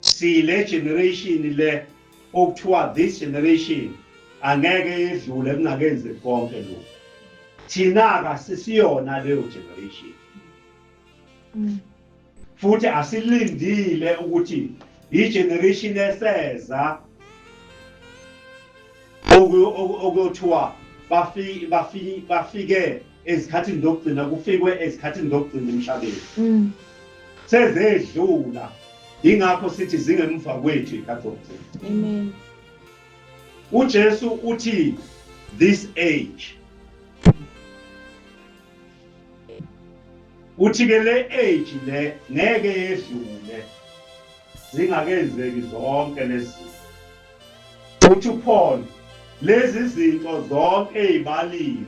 Sile generation le okuthiwa this generation angeke yedlule kungakenzi konke lokhu. Thina kasisiyona leyo generation. Futhi asilindile ukuthi i-generation eseza okuthiwa bafike ezikhathini zokugcina kufikwe ezikhathini zokugcina emhlabeni. Sezedlula ingakho sithi zingemva kwethu ikhathi zokugcina. Amen. uJesu uthi this age uthi ke le age le ngeke yedlule zingakenzeki zonke lezi zinto uthi uPaul lezi zinto zonke ezibaliwe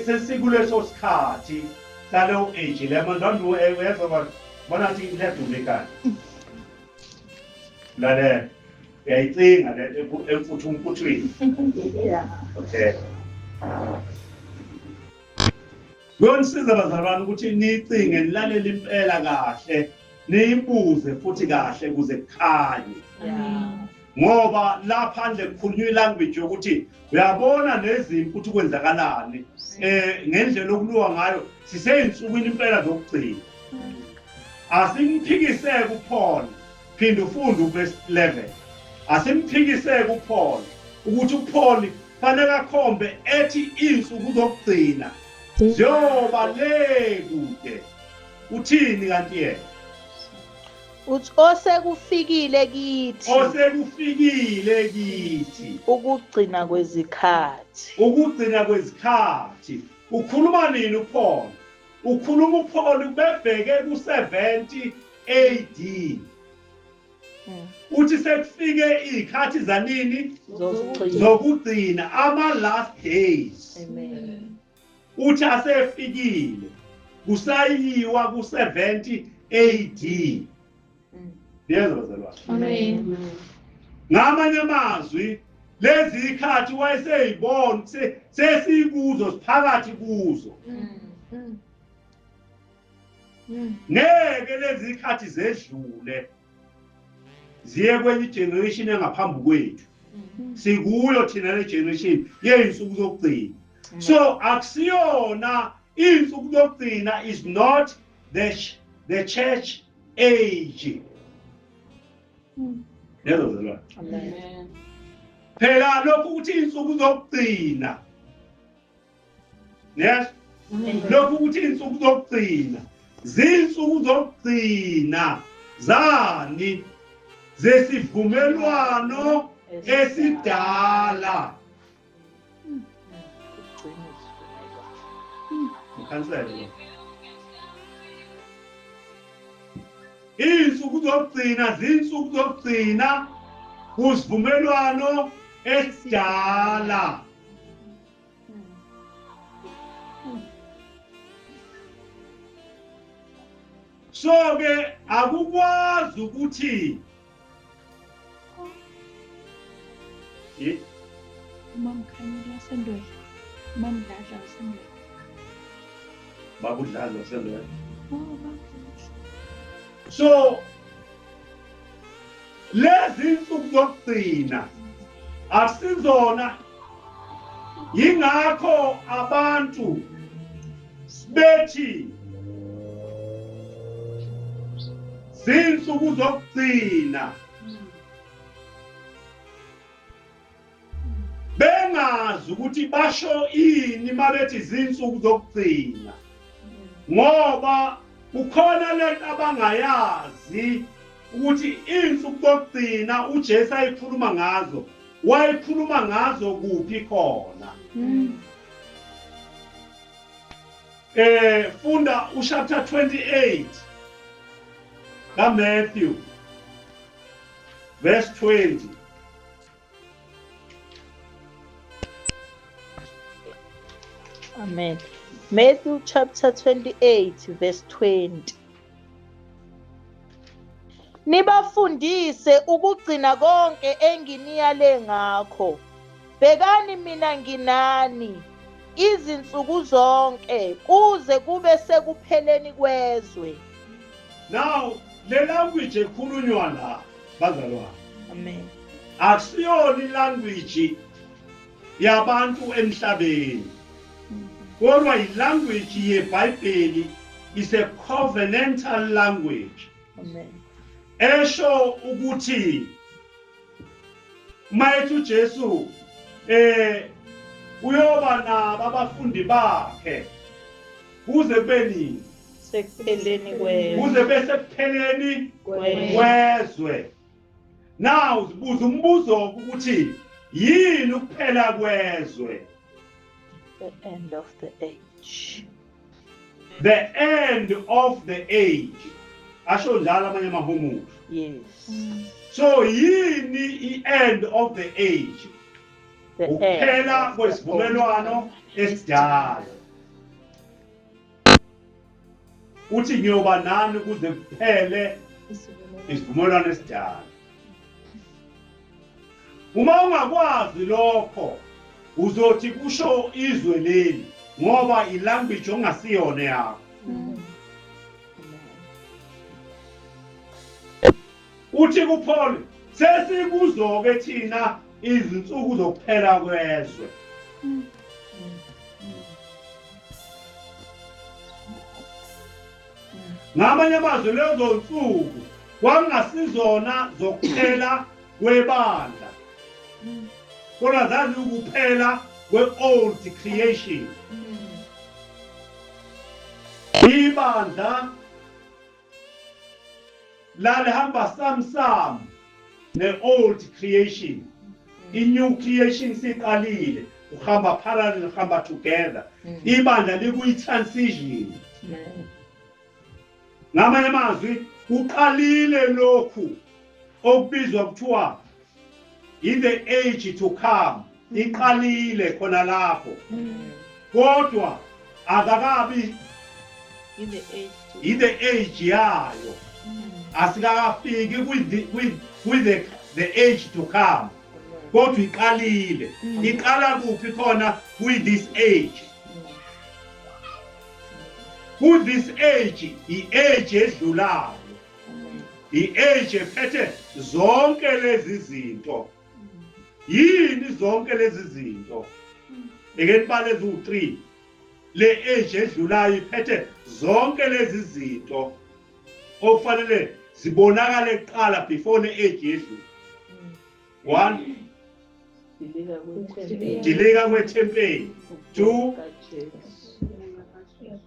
sesikuleso sikhathi saleyo age le manje uyezwa bona ukuthi liyaduma ikhanda lalela uyayicinga le nto emfuthumfuthwini okay kuyonisiza bazalwane ukuthi niyicinge nilalele impela kahle niyibuze futhi kahle ukuze kukhanye ngoba la phandle kukhulunywa ilanguage yokuthi uyabona nezimpi ukuthi kwenzakalani eh ngendlela okuliwa ngayo siseyinsukwini impela zokugcina asimphikiseke uPaul phinda ufunde uverse 11 asimphikiseke uPaul ukuthi uPaul fanele akhombe ethi insuku zokugcina ziyoba le kude uthini kanti yena Uthi osekufikile kithi. Osekufikile kithi. Ukugcina kwezikhathi. Ukugcina kwezikhathi. Ukhuluma nini uPaul? Ukhuluma uPaul bebheke ku-70 AD. Uthi sekufike izikhathi zanini? Zokugcina, ama last days. Amen. Uthi asefikile kusayiwa ku-70 AD. Niyezwa bazalwane? Amen. Ngamanye amazwi lezi ikhathi wayeseyibona sesikuzo siphakathi kuzo. Ngeke lezi ikhathi zedlule ziye kwenye generation engaphambi kwethu. Sikuyo thina le generation yeyinsuku zokugcina. So akusiyona insuku zokugcina is not the church age. Lezo zalwane. Amen. Phela lokhu ukuthi insuku zokugcina. Yes. Lokhu ukuthi insuku zokugcina zinsuku zokugcina zani zesivumelwano esidala. Ngikhansele. Izinsuku zokugcina zinsuku zokugcina kusivumelwano esidala. So ke akukwazi ukuthi Umamkhanyela wasendwele, umamdladla wasendwele. Babudladla wasendwele. Oh, babudladla. So lezi insuku zokugcina akusizona yingakho abantu bethi zinsuku zokugcina bengazi ukuthi basho ini mabethi izinsuku zokugcina ngoba kukhona lento abangayazi ukuthi insuku zokugcina uJesu ayikhuluma ngazo wayikhuluma ngazo kuphi khona. Funda uchapter 28 kaMatthew verse 20. Amen. Matthew chapter 28 verse 20. Nibafundise ukugcina konke enginiyale ngakho. Bhekani mina nginani izinsuku zonke kuze kube sekupheleni kwezwe. Now le language ekhulunywa la bazalwane. Amen. Akusiyona ilanguage yabantu emhlabeni. Kodwa ilanguage yeBhayibheli is a covenantal language. Amen. Esho ukuthi mayethi uJesu Uyoba nabo abafundi bakhe kuze kube nini? Sekupheleni kwezwe. Kuze bese kupheleni kwezwe. Now zibuza umbuzo ukuthi yini ukuphela kwezwe? The end of the age. The end of the age. Asho njalo amanye amahumusho. Yes. So yini i-end of the age? Ukuphela kwesivumelwano esidala. Uthi ngiyoba nani kuze kuphele isivumelwano esidala. Uma ungakwazi lokho uzothi kusho izwe leli ngoba ilanguage ongasiyona yakho. Uthi kuPaul sesikuzo-ke thina izinsuku zokuphela kwezwe. Ngamanye amazwi lezo nsuku kwakungasizona zokuphela kwebandla kodwa zaziwukuphela kwe-old creation. Ibandla lalihamba samsam ne-old creation. I-new creation siqalile, uhamba parallel, uhamba together. Ibandla likuyi-transition. Ngamanye amazwi kuqalile lokhu okubizwa kuthiwa in the age to come, iqalile khona lapho, kodwa akakabi in the age to in the age yayo, asikakafiki with the age to come, kodwa iqalile. Iqala kuphi khona? With this age. Ku this age, i-age edlulayo, i-age ephethe zonke lezi zinto. Yini zonke lezi zinto? Eke nibale eziwu-3. Le age edlulayo iphethe zonke lezi zinto okufanele zibonakale kuqala before le age yedlula. 1, dilika kwethempeli. 2,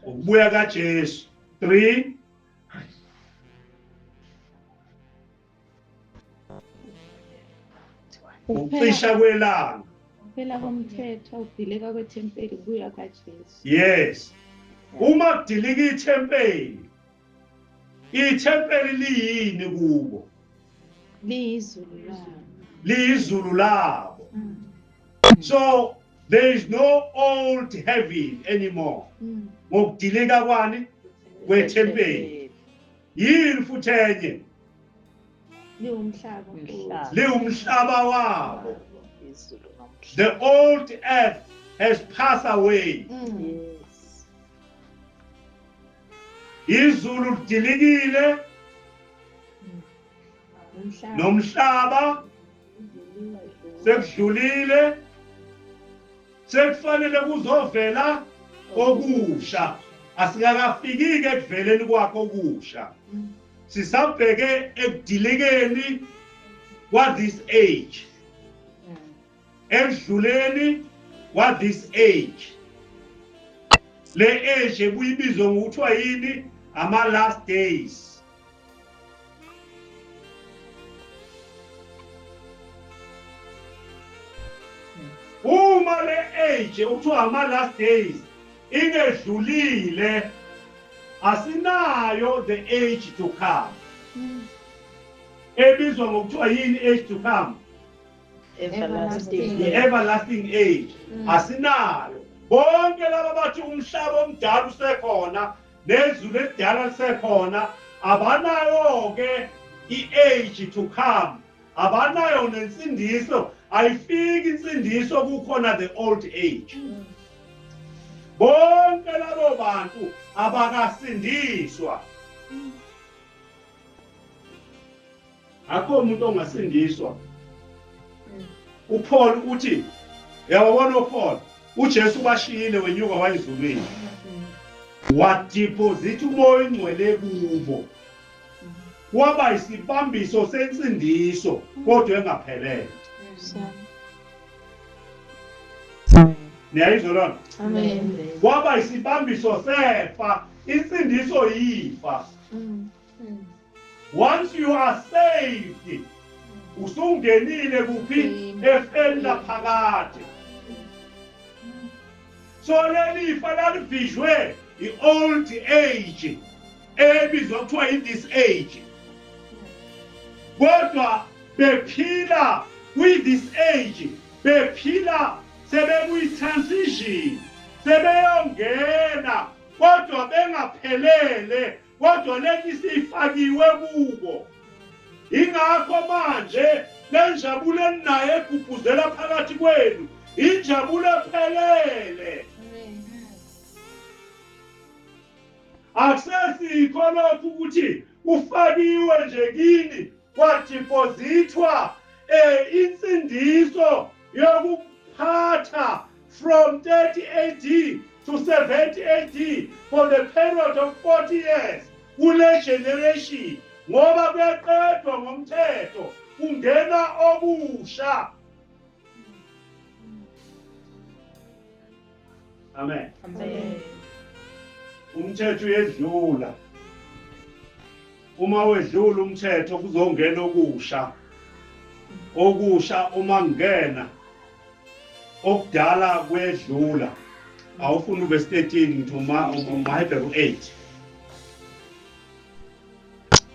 ukubuya kaJesu. 3, ukucisha kwelanga. Kuphela komthetho, ukudilika kwethempeli, kubuya kaJesu. Yes, uma kudilika ithempeli, ithempeli liyini kubo? Liyizulu labo. Liyizulu labo. So there is no old heaven anymore ngokudilika kwani? Kwethempeli. Yini futhi enye? Liwumhlaba futhi. Liwumhlaba wabo. Izulu nomhlaba. The old earth has passed away. Izulu lidilikile. Umhlaba. Nomhlaba sekudlulile, sekufanele kuzovela okusha. Asikakafiki-ke ekuveleni kwakho okusha, sisabheke ekudilikeni kwa this age, ekudluleni kwa this age. Le age ebuyibizwa ngokuthiwa yini? Ama last days. Uma le age okuthiwa ama last days ingedlulile, asinayo the age to come, ebizwa ngokuthiwa yini age to come? Everlasting. The-everlasting age asinayo. Bonke laba bathi umhlaba omdala usekhona nezulu elidala lisekhona, abanayo-ke i-age to come, abanayo nensindiso. Ayifiki insindiso kukhona the old age. Bonke labo bantu abakasindiswa. Akho umuntu ongasindiswa. uPaul uthi, uyabona uPaul, uJesu bashiyile, wenyuka wayezulwini, wadeposit uMoya oNgcwele kubo, waba isibambiso sensindiso, kodwa engaphelele. Niyayizwa lona? Amen. Kwaba isibambiso sefa, insindiso yifa. Once you are saved, usungenile kuphi? Efeni laphakade. So leli fa lalivijwe i-old age ebizwa kuthiwa i-this age, kodwa bephila kwi-this age, bephila sebekuyi-transition, sebeyongena kodwa bengaphelele, kodwa lento isifakiwe kubo. Ingakho manje lenjabulo eninayo egubhuzela phakathi kwenu injabulo ephelele. Akusesikho lokhu ukuthi kufakiwe nje kini kwadipozithwa insindiso yokuphatha from 30 AD to 70 AD for the period of 40 years kule generation, ngoba kuyaqedwa ngomthetho kungena okusha. Amen. Amen. Umthetho uyedlula. Uma wedlula umthetho kuzongena okusha. Okusha uma kungena okudala kwedlula. Awufuni ube 13 ngithi uma Hebrew 8.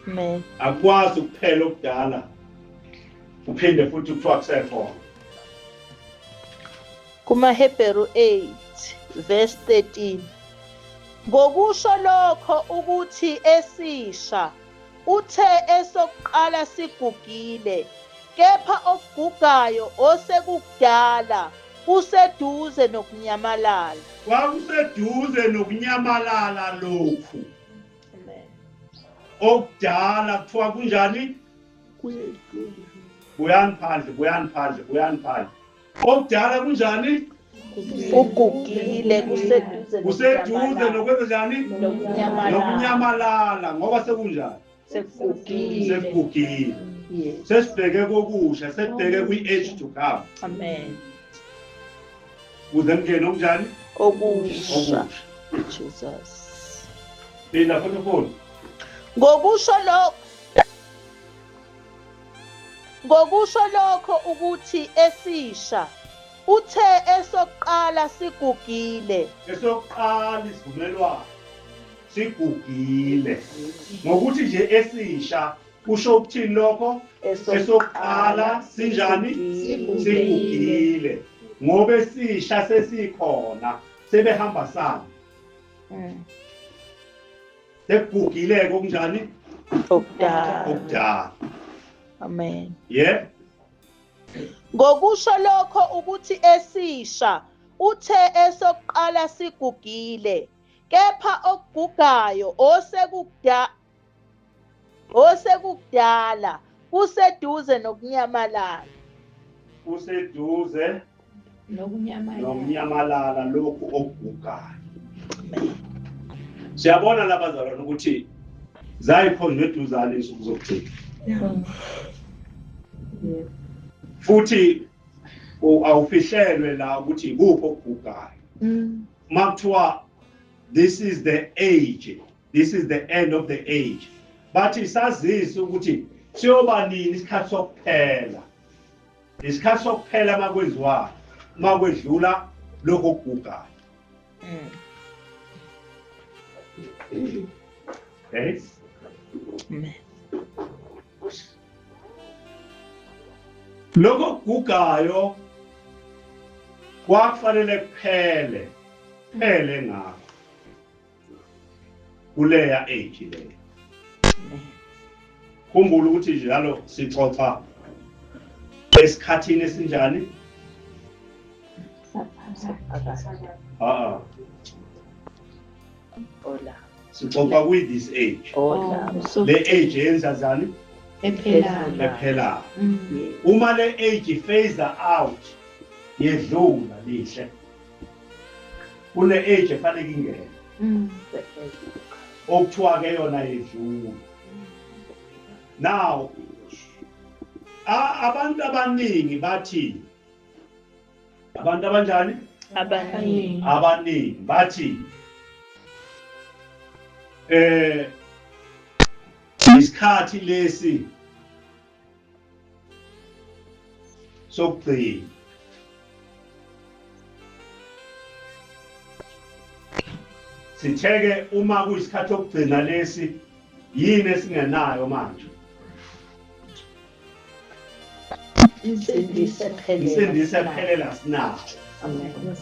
Amen. Akwazi ukuphela okudala uphinde futhi kuthiwa kusekhona. KumaHebheru 8 verse 13. Ngokusho lokho ukuthi esisha uthe esokuqala sigugile, kepha okugugayo osekukudala kuseduze nokunyamalala. Kwakuseduze nokunyamalala lokhu. Amen. Okudala kuthiwa kunjani? Buyani phandle, buyani phandle, buyani phandle. Okudala kunjani? Ugugile, kuseduze kuseduze nokwenza njani? Nokunyamalala. Nokunyamalala, ngoba sekunjani? Sekugugile. Sekugugile. Yes. Sesibheke kokusha, sesibheke kwi-age to come. Amen. Kuze kungene okunjani? Okusha. Okusha. Jesus. Phinda futhi ufunde. Ngokusho lokho ukuthi esisha uthe esokuqala sigugile. Esokuqala isivumelwano sigugile. Ngokuthi nje esisha kusho ukuthini lokho? Esokuqala sinjani? Sigugile. Ngoba esisha sesikhona, sebehamba sami. Sekugugile okunjani? Okudala. Okudala. Amen. Yep. Ngokusho lokho ukuthi esisha uthe esokuqala sigugile, kepha okugugayo osekukudala kuseduze nokunyamalala. Kuseduze nokunyamalala. Nokunyamalala lokhu okugugayo. Siyabona labazalwane ukuthi zayikhonjwe eduzane insuku zokugcina. Futhi awufihlelwe la ukuthi ikuphi okugugayo. Makuthiwa this is the age, this is the end of the age, bathi sazise ukuthi siyoba nini isikhathi sokuphela. Isikhathi sokuphela makwenziwa makwedlula lokho okugugayo. Okay. Amen. Lokho okugugayo kwakufanele kuphele, phele ngakho kuleya age leyo. Khumbula ukuthi njalo sixoxa esikhathini esinjani? Ola. Sixoxa kwi this age. Ola. Le age yenza njani? Ephela. Ephela. Uma le age phase out yedlula lihle. Kule age efanele ingene. Okuthiwa ke yona yedlula. Now abantu abaningi bathi abantu abanjani? Abaningi. Abaningi bathi isikhathi lesi sokugcina sitheke uma kuyisikhathi sokugcina lesi yini esingenayo manje? Insindiso ephelele. Insindiso ephelele asinayo. Amen.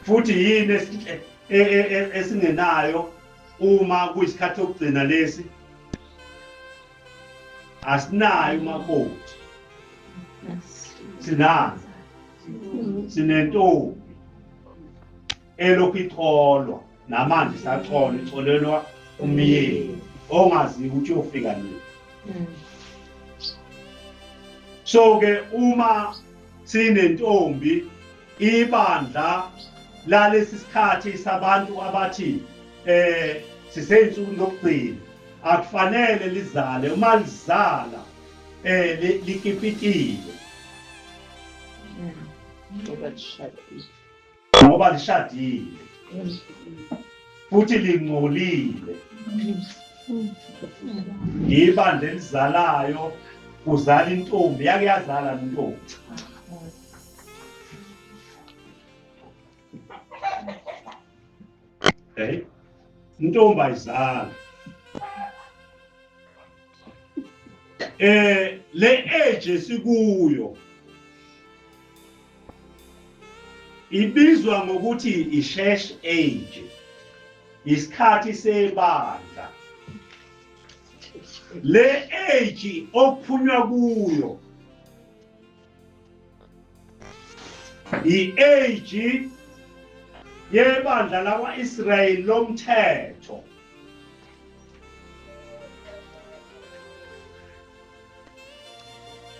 Futhi yini esingenayo uma kuyisikhathi sokugcina lesi? Asinayo umakoti. Sinani? Sinentombi elokhu icholwa namanje isacholwa, icholelwa umyeni ongazi ukuthi uyofika nini. So ke uma sinentombi, ibandla lalesi sikhathi sabantu abathi siseyinsuku zokugcina akufanele lizale, uma lizala likipitile ngoba lishadile, ngoba lishadile futhi lingcolile. Ibandla elizalayo kuzala intombi, yake yazala intombi. Hey, intombi ayizali. Le age esikuyo ibizwa ngokuthi i-church age, isikhathi sebandla. Le age okuphunywa kuyo i-age yebandla lakwa-Israyeli lomthetho.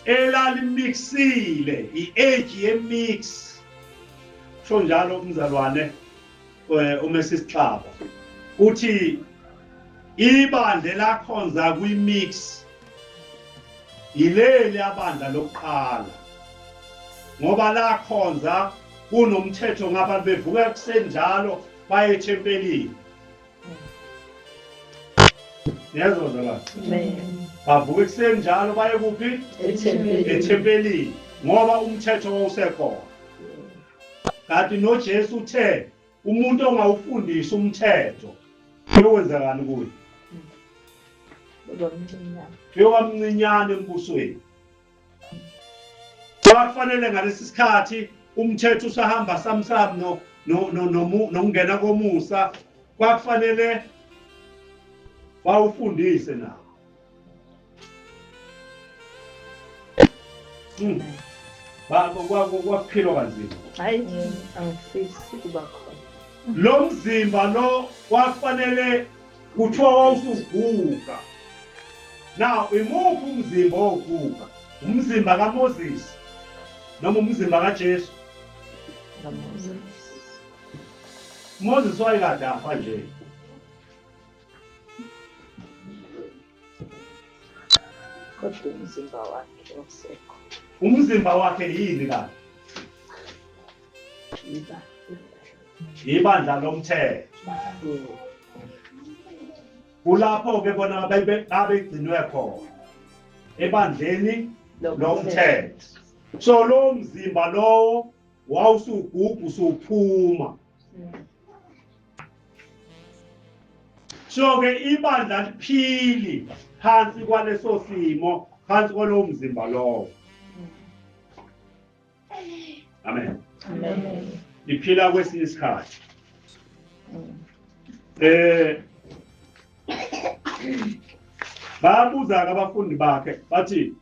Elalimixile, i-age ye-mix. Kusho njalo umzalwane uMesisixaba uthi ibandla elakhonza kwi-mix yileli abandla lokuqala, ngoba lakhonza kunomthetho ngabantu bevuka kusenjalo baye ethempelini. Yezwa zalwane, bavuka ekuseni njalo baye kuphi? Ethempelini, ngoba umthetho wawusekhona. Kanti noJesu uthe umuntu ongawufundisi umthetho kuyokwenzakani kuye? Kuyoba mncinyane embusweni. Kwakufanele ngalesi sikhathi umthetho usahamba samsam nokungena komusa, kwakufanele bawufundise nawo. Kwakuphilwa kanzima. Hayi, angifisi kuba khona. Lo mzimba lo kwakufanele kuthiwa wawusuguga. Now imuphi umzimba oguga? Umzimba kaMoses noma umzimba kaJesu? KaMoses. Moses wayekade afa nje. Kodwa umzimba wakhe usekho. Umzimba wakhe yini kanti? Ibandla lomthetho. Kulapho ke bona babegcinwe khona ebandleni lomthetho. So lo mzimba lowo wawusugugu usuphuma. So ke ibandla liphili phansi kwaleso simo, phansi kwalowo mzimba lowo. Amen. Amen. Liphila kwesinye isikhathi. Babuza ke abafundi bakhe bathi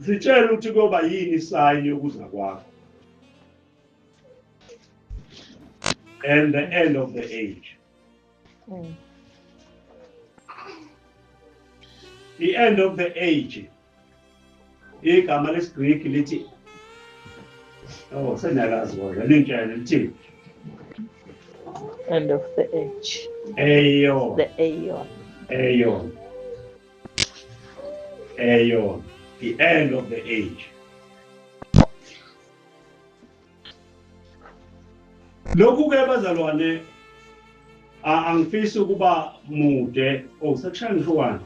sitshele ukuthi kuyoba yini isayini yokuza kwakho and the end of the age. The end of the age, igama lesiGreek lithi, oh seniyalazi kodwa ningitshele lithi End of the age. Aeon. The aeon. Aeon. Aeon. The end of the age. Lokhu ke bazalwane angifisi ukuba mude, oh sekushaya ngisho 1.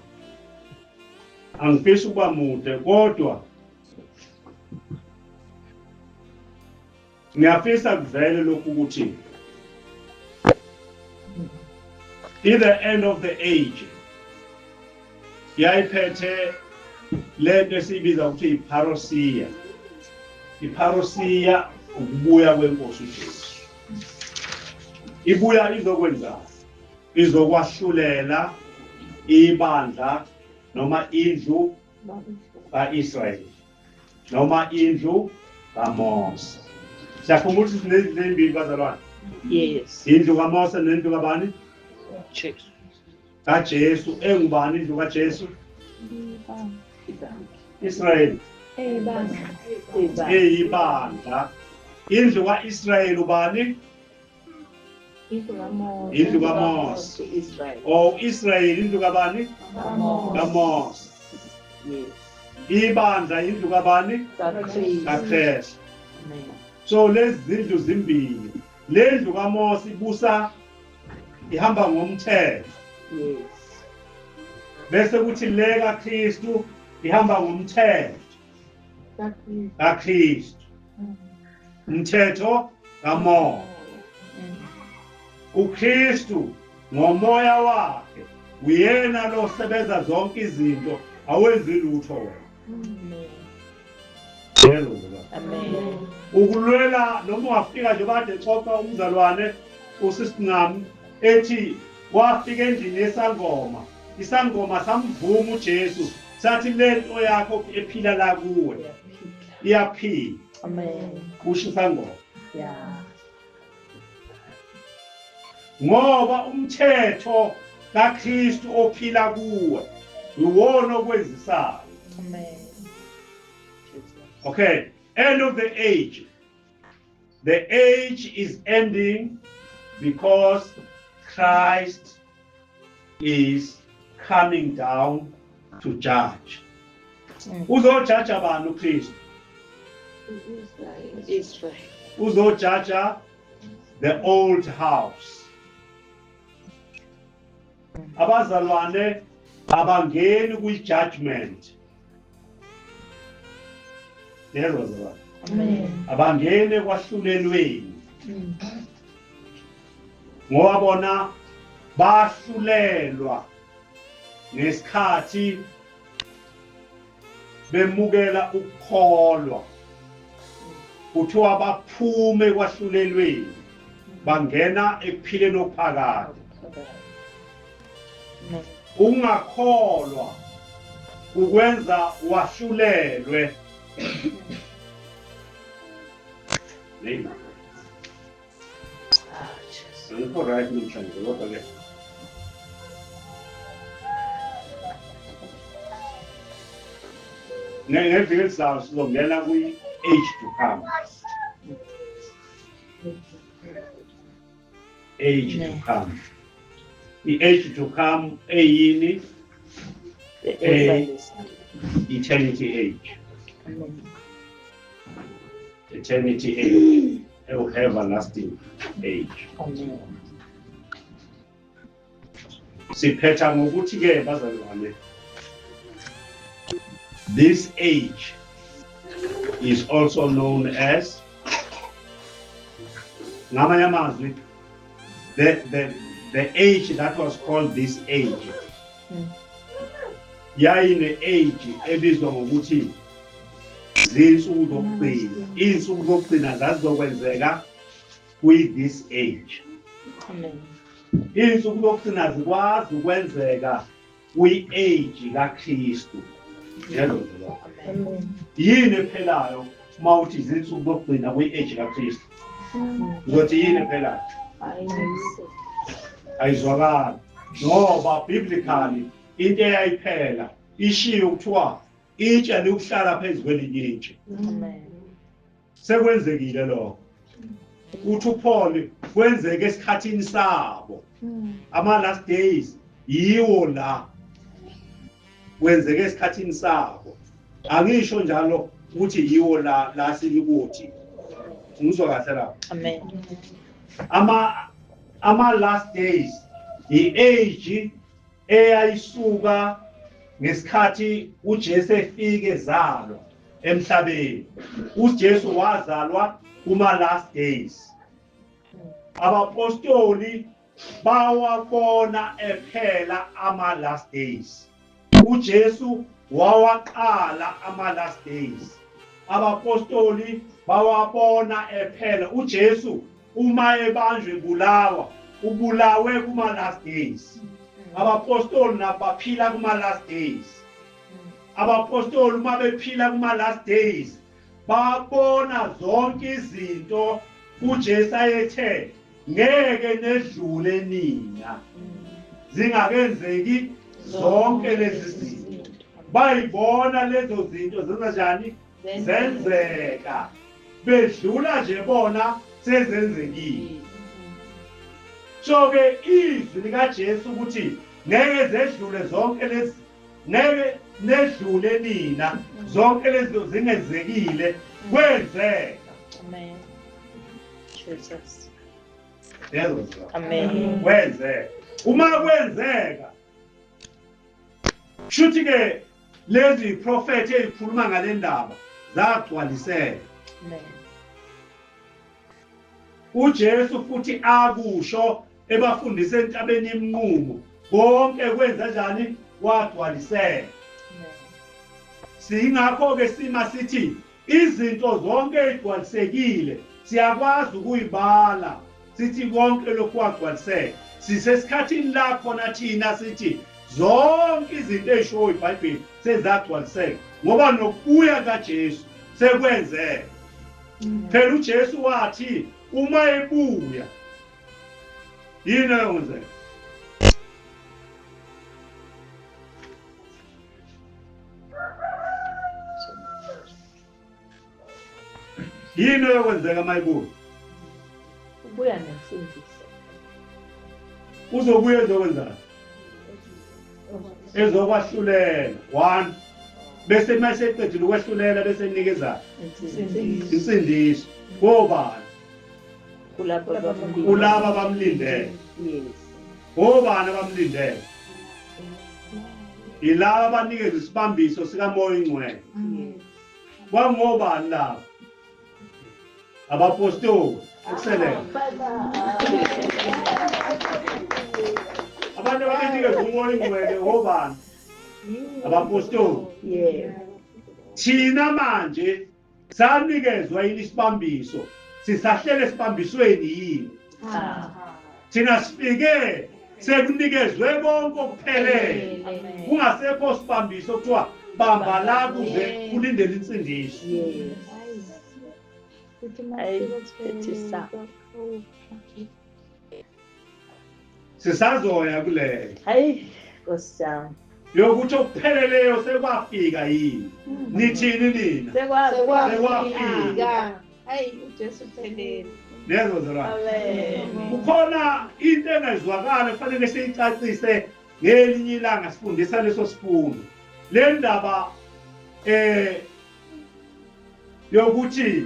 Angifisi ukuba mude kodwa ngiyafisa kuvele lokhu ukuthi in the end of the age yayiphethe lento esiyibiza ukuthi iparousia. Iparousia ukubuya kwenkosi uJesu. Ibuya izokwenzani? Izokwahlulela ibandla noma indlu kaIsrayeli noma indlu kaMose. Siyakhumbula ukuthi sinezindlu ezimbili bazalwane. Yes. Indlu kaMose nendlu kabani? Jesu. KaJesu. Engubani indlu kaJesu? Israyeli. Eyibandla. Indlu kaIsrayeli ubani? Indlu kaMose. Oh, Israyeli indlu kabani? KaMose. Yes. Ibandla indlu kabani? KaKristu. So lezi zindlu zimbili. Le ndlu kaMose ibusa ihamba ngomthetho. Yes. Bese kuthi le kaKristu ihamba ngomthetho kaKristu. Umthetho kaMoya. uKristu ngomoya wakhe uyena lo sebenza zonke izinto, awenzi lutho wena. Yebo. Amen. Ukulwela noma ungafika nje bade xoxa umzalwane uSisincami ethi wafika endlini yesangoma, isangoma samvuma uJesu sathi lento yakho ephila la kuwe iyaphila. Amen. Kusho isangoma. Yeah. Ngoba umthetho kaKristu ophila kuwe iwona okwenzisayo. Amen. Okay, end of the age. The age is ending because Christ is coming down to judge. Uzojaja bani uKristu? Israel. Uzojaja the old house. Abazalwane abangeni kwi-judgment. Yebo bazalwane. Amen. Abangeni ekwahlulelweni. Ngoba bona bahlulelwa ngesikhathi bemukela ukukholwa. Kuthiwa baphume kwahlulelweni bangena ekuphileni okuphakade. Ungakholwa ukwenza wahlulelwe. Name. Angikho right namhlanje kodwa ke ngeviki elizayo sizongena kwi-age to come. Age to come. I-age to come eyini? Eternity age. Eternity age. Everlasting age. Siphetha ngokuthi ke bazalwane, this age is also known as, ngamanye amazwi, the age that was called this age yayine age ebizwa ngokuthi zinsuku zokugcina. Izinsuku zokugcina zazizokwenzeka kwi this age. Izinsuku zokugcina zikwazi ukwenzeka kwi age kaKristu. Yebo. Yini ephelayo uma uthi izinsuku zokugcina kwi age kaKristu? Uzothi yini ephelayo? Ayizwakali. Ngoba biblically into eyayiphela ishiyo kuthiwa itshe liyokuhlala phezu kwelinye itshe. Sekwenzekile lokho. Uthi uPaul kwenzeke esikhathini sabo. Ama last days yiwo la kwenzeke esikhathini sabo. Angisho njalo ukuthi yiwo la la silikuthi. Ngizwa kahle lapho. Amen. Ama last days i-age eyayisuka ngesikhathi uJesu efike ezalwa emhlabeni. UJesu wazalwa kuma last days. Abapostoli bawabona ephela ama last days. UJesu wawaqala ama last days. Abapostoli bawabona ephela. UJesu uma ebanjwe ebulawa, ubulawe kuma last days. Abapostoli nabo baphila kuma last days. Abapostoli uma bephila kuma last days babona zonke izinto uJesu ayethe ngeke nedlule nina zingakenzeki zonke lezi zinto. Bayibona lezo zinto zenza njani? Zenzeka. Bedlula nje bona sezenzekile. So ke izwi likaJesu ukuthi ngeke zedlule zonke lezi, ngeke nedlule nina zonke lezi zingenzekile, kwenzeka. Amen. Jesus. Yezwa. Amen. Kwenzeka. Uma kwenzeka shuthi ke lezi prophet ezikhuluma ngale ndaba zagcwaliseka. Amen. uJesu futhi akusho ebafundisa entabeni yeminqumo konke kwenza njani kwagcwaliseka. Singakho ke sima sithi izinto zonke ezigcwalisekile siyakwazi ukuyibala sithi konke lokhu kwagcwaliseka. Sisesikhathini la khona thina sithi zonke izinto ezishoyo iBhayibheli sezagcwaliseka ngoba nokubuya kaJesu sekwenzeka. Phela uJesu wathi uma ebuya yini eyokwenzeka? Yini eyokwenzeka uma ebuya? Ubuya nensindiso. Uzobuya ezokwenzani? Ezokwahlulela. One. Bese uma eseqedile ukwahlulela bese enikeza insindiso. Kobani? Kulabo abamlindele. Kulabo abamlindele. Yes. Obani abamlindele? Yilaba abanikeza isibambiso sikaMoya oNgcwele. Yes. Kwangobani laba? Abapostoli. Excellent. Abantu ababenikeza uMoya oNgcwele obani? Abapostoli. Yeah. Thina manje sanikezwa yini isibambiso? Sisahlele esibambisweni yini? Cha. Thina sifike sekunikezwe konke okuphelele. Kungasekho sibambiso kuthiwa bamba la kuze ulindele insindiso. Yes. Ayi, Sisazoya kuleyo. Hayi, Nkosi yami. Yokuthi okupheleleyo sekwafika yini? Nithini nina? Sekwafika. Hayi, uJesu uphelele. Lezo zalwane. Amen. Kukhona into engezwakala kufanele siyicacise ngelinye ilanga sifundisa leso sifundo. Le ndaba yokuthi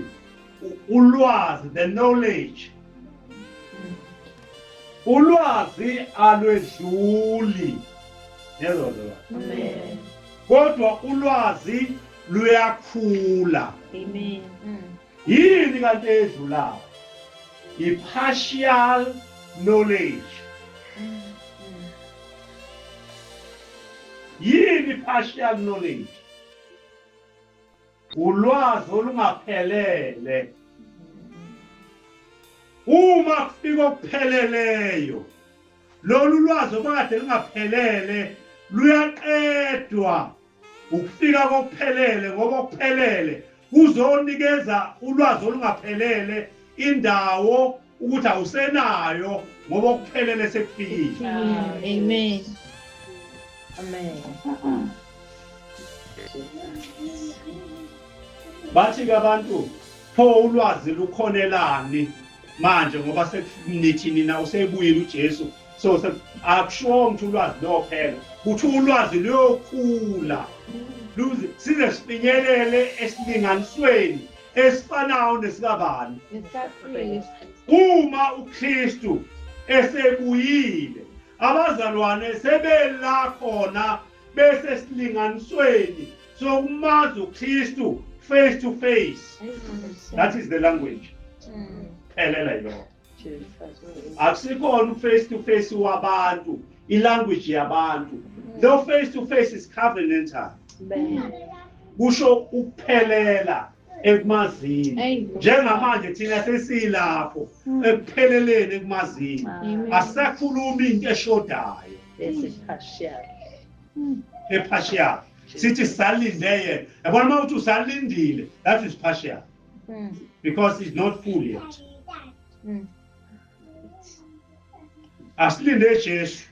ulwazi, the knowledge, ulwazi alwedluli. Yezwa zalwane. Amen. Kodwa ulwazi luyakhula. Amen. Yini kanti edlulayo? I-partial knowledge. Yini partial knowledge? Ulwazi olungaphelele. Uma kufika okupheleleyo, lolu lwazi obakade lungaphelele luyaqedwa ukufika kokuphelele, ngoba okuphelele kuzonikeza ulwazi olungaphelele indawo ukuthi awusenayo ngoba okuphelele sekufikile. Amen. Amen. Bathi ke abantu pho ulwazi lukhonelani manje ngoba sekunithi nina usebuyile uJesu, so akushiwo ukuthi ulwazi luyophela, kuthi ulwazi luyokhula luze size sifinyelele esilinganisweni esifanayo nesikabani. Uma uKristu esebuyile, abazalwane sebela khona bese silinganisweni sokumazi uKristu face to face. That is the language. Phelela yilokho. Akusikhona face to face wabantu, ilanguage yabantu. Lo face to face is covenantal. Kusho ukuphelela ekumazini. Njengamanje thina sesilapho ekupheleleni ekumazini. Asisakhulumi into eshodayo. Esiphashiya. Ephashiya. Sithi salinde yena. Yabona uma uthi usalindile, that is partial. Because it's not full yet. Asilinde Jesu.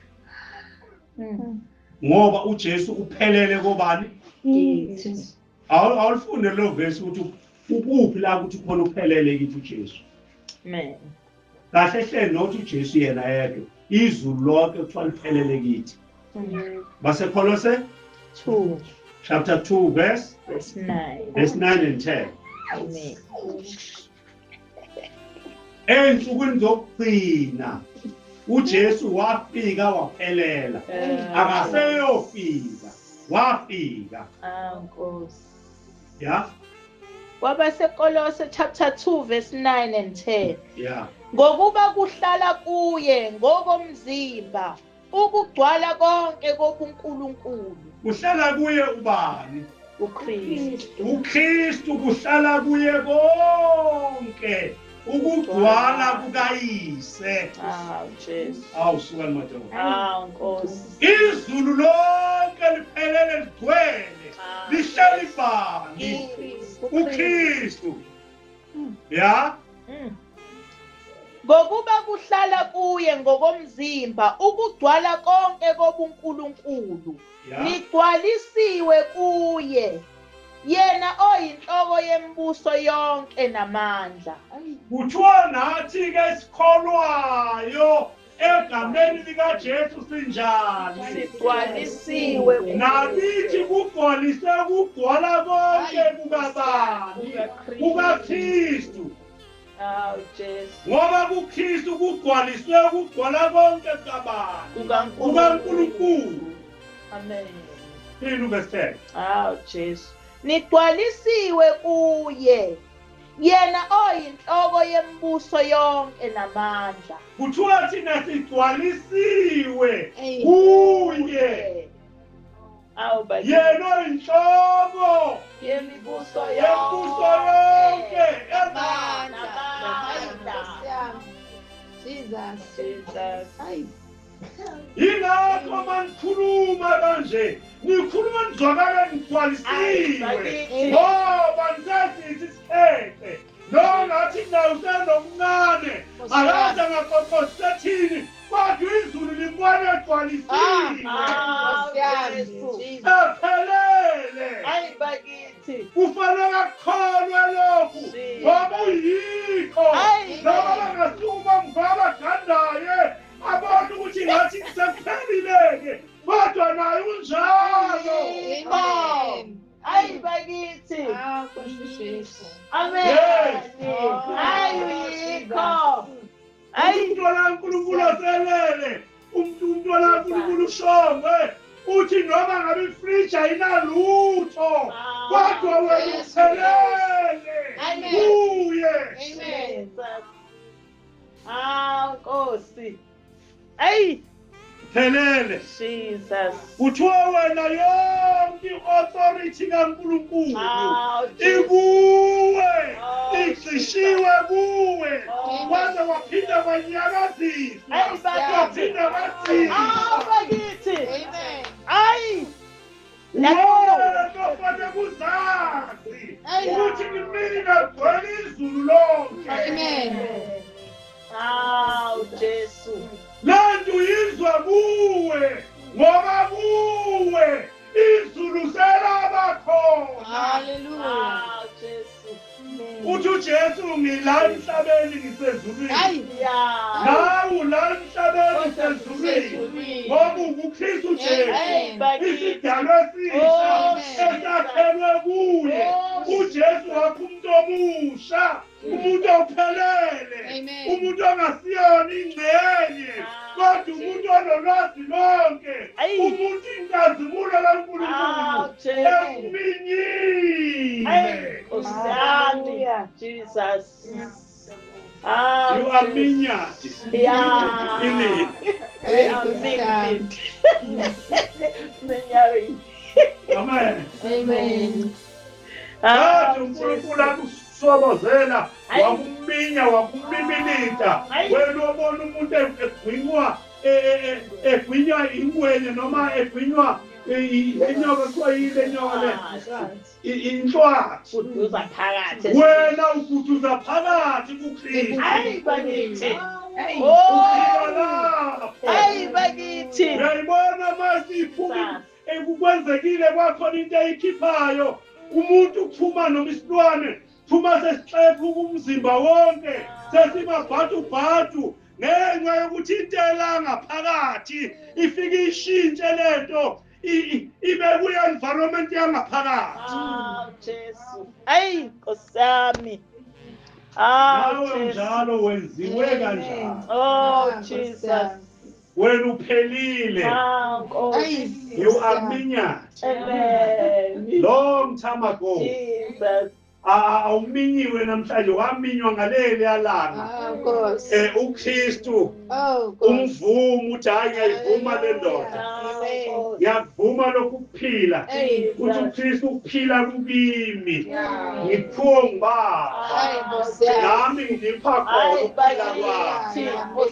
Ngoba uJesu uphelele kobani? Awulifunde lo verse ukuthi ukuphi la ukuthi khona uphelele kithi uJesu. Amen. Kahle hle nothi uJesu yena yedwa izulu lonke kuthiwa liphelele kithi. BaseKolose 2 chapter 2 verse 9. Verse 9 and 10. Amen. Ey'nsukwini zokugcina uJesu wafika waphelela. Akaseyofika, wafika. Ah, Nkosi. Yeah. KwabaseKolose chapter 2 verse 9 and 10. Yeah. Ngokuba kuhlala kuye ngokomzimba ukugcwala konke kobuNkulunkulu. Kuhlala kuye ubani? uKristu. uKristu kuhlala kuye konke ukugcwala kukaYise. Ah, Jesu. Awu suka madoda. Ah, Nkosi. Izulu lonke liphelele ligcwele. Lihleli bani? uKristu. Ya? Ngokuba kuhlala kuye ngokomzimba ukugcwala konke kobuNkulunkulu. Nigcwalisiwe kuye, yena oyinhloko yembuso yonke namandla. Kuthiwa nathi ke sikholwayo egameni likaJesu sinjani? Sigcwalisiwe. Nakithi kugcwaliswe kugcwala konke kukabani? KukaKristu. Awu Jesu. Ngoba kuKristu kugcwaliswe ukugcwala konke kukabani? KukaNkulunkulu. Amen. Yini uverse 10? Awu Jesu. Nigcwalisiwe kuye. Yena oyinhloko yembuso yonke namandla. Kuthiwa thina sigcwalisiwe kuye. Awu bakithi. Yena oyinhloko yemibuso yembuso yonke namandla. Jesus. Jesus. Yingakho manikhuluma kanje nikhuluma nizwakala nigcwalisiwe ngoba nisesithi isikhexe nongathi nawe usenomncane akaze angaqoqosethini kodwa izulu limbona egcwalisiwe ephelele. Ayi bakithi. Kufanele akukholwe lokhu ngoba uyikho. Noma bangasukuma mngwaba gandaye abona ukuthi ngathi sekuphelile-ke kodwa naye unjalo. Ayi bakithi. Amen. Yes. Ayi uyikho. Ayi umntwana kaNkulunkulu oselele, umntwana kaNkulunkulu ushongwe uthi noma ngabe ifriji ayinalutho kodwa wena uphelele kuye. Amen. Ah Nkosi. Ayi phelele. Jesus. Kuthiwa wena yonke i-authority kaNkulunkulu ikuwe, igxishiwe kuwe, kwaze kwaphinda kwanyakaziswa, kwaphinda kwajika. Bakithi. Ayi wena ofanele kuzazi ukuthi kimina kugcwele izulu lonke. Amen. Awu Jesu. Lento uyizwa kuwe ngoba kuwe izulu selaba khona. Hallelujah. Awu Jesu. Uthi uJesu ngila emhlabeni ngisezulwini. Yeah. Nawu la emhlabeni usezulwini ngoba unguKristu Jesu. Isidalwa esisha esakhelwe kuye. uJesu wakho umuntu omusha, umuntu ophelele. Umuntu ongasiyona ingxenye, kodwa umuntu onolwazi lonke, umuntu inkazimulo kaNkulunkulu ekuminyile. Jesus. You are minyared. Yeah. In it. We are minyared. Minyaring. Amen. Amen. Kade uNkulunkulu akusobozela, wakuminya, wakumimilita. Wena ubona umuntu egwinywa egwinywa ingwenye noma egwinywa inyoka, kuthiwa yini le nyoka le? Inhlwathi. Uduza phakathi. Wena uguduza phakathi kuKristu. Hayi bakithi. Uphila lapho. Hayi bakithi. Uyayibona mase iphuma ekukwenzekile kwakhona into eyikhiphayo. Umuntu uphuma noma isilwane phuma sesixephuka umzimba wonke, sesimabhadubhadu ngenxa yokuthi into elangaphakathi ifike ishintshe lento ibe kuyi-environment yangaphakathi. Jesu. Ayi Nkosi yami. Nawe njalo wenziwe kanjalo. Oh Jesus. Wena uphelile. You are minyared. Amen. Long time ago. Jesus. Awuminyiwe namhlanje, waminywa ngaleli yalanga. uKristu umvuma uthi hayi ngiyayivuma le ndoda. Ngiyavuma lokhu kuphila. Uthi uKristu ukuphila kukimi. Ngiphiwe ngubaba. Nami ngipha khona ukuphila kwami.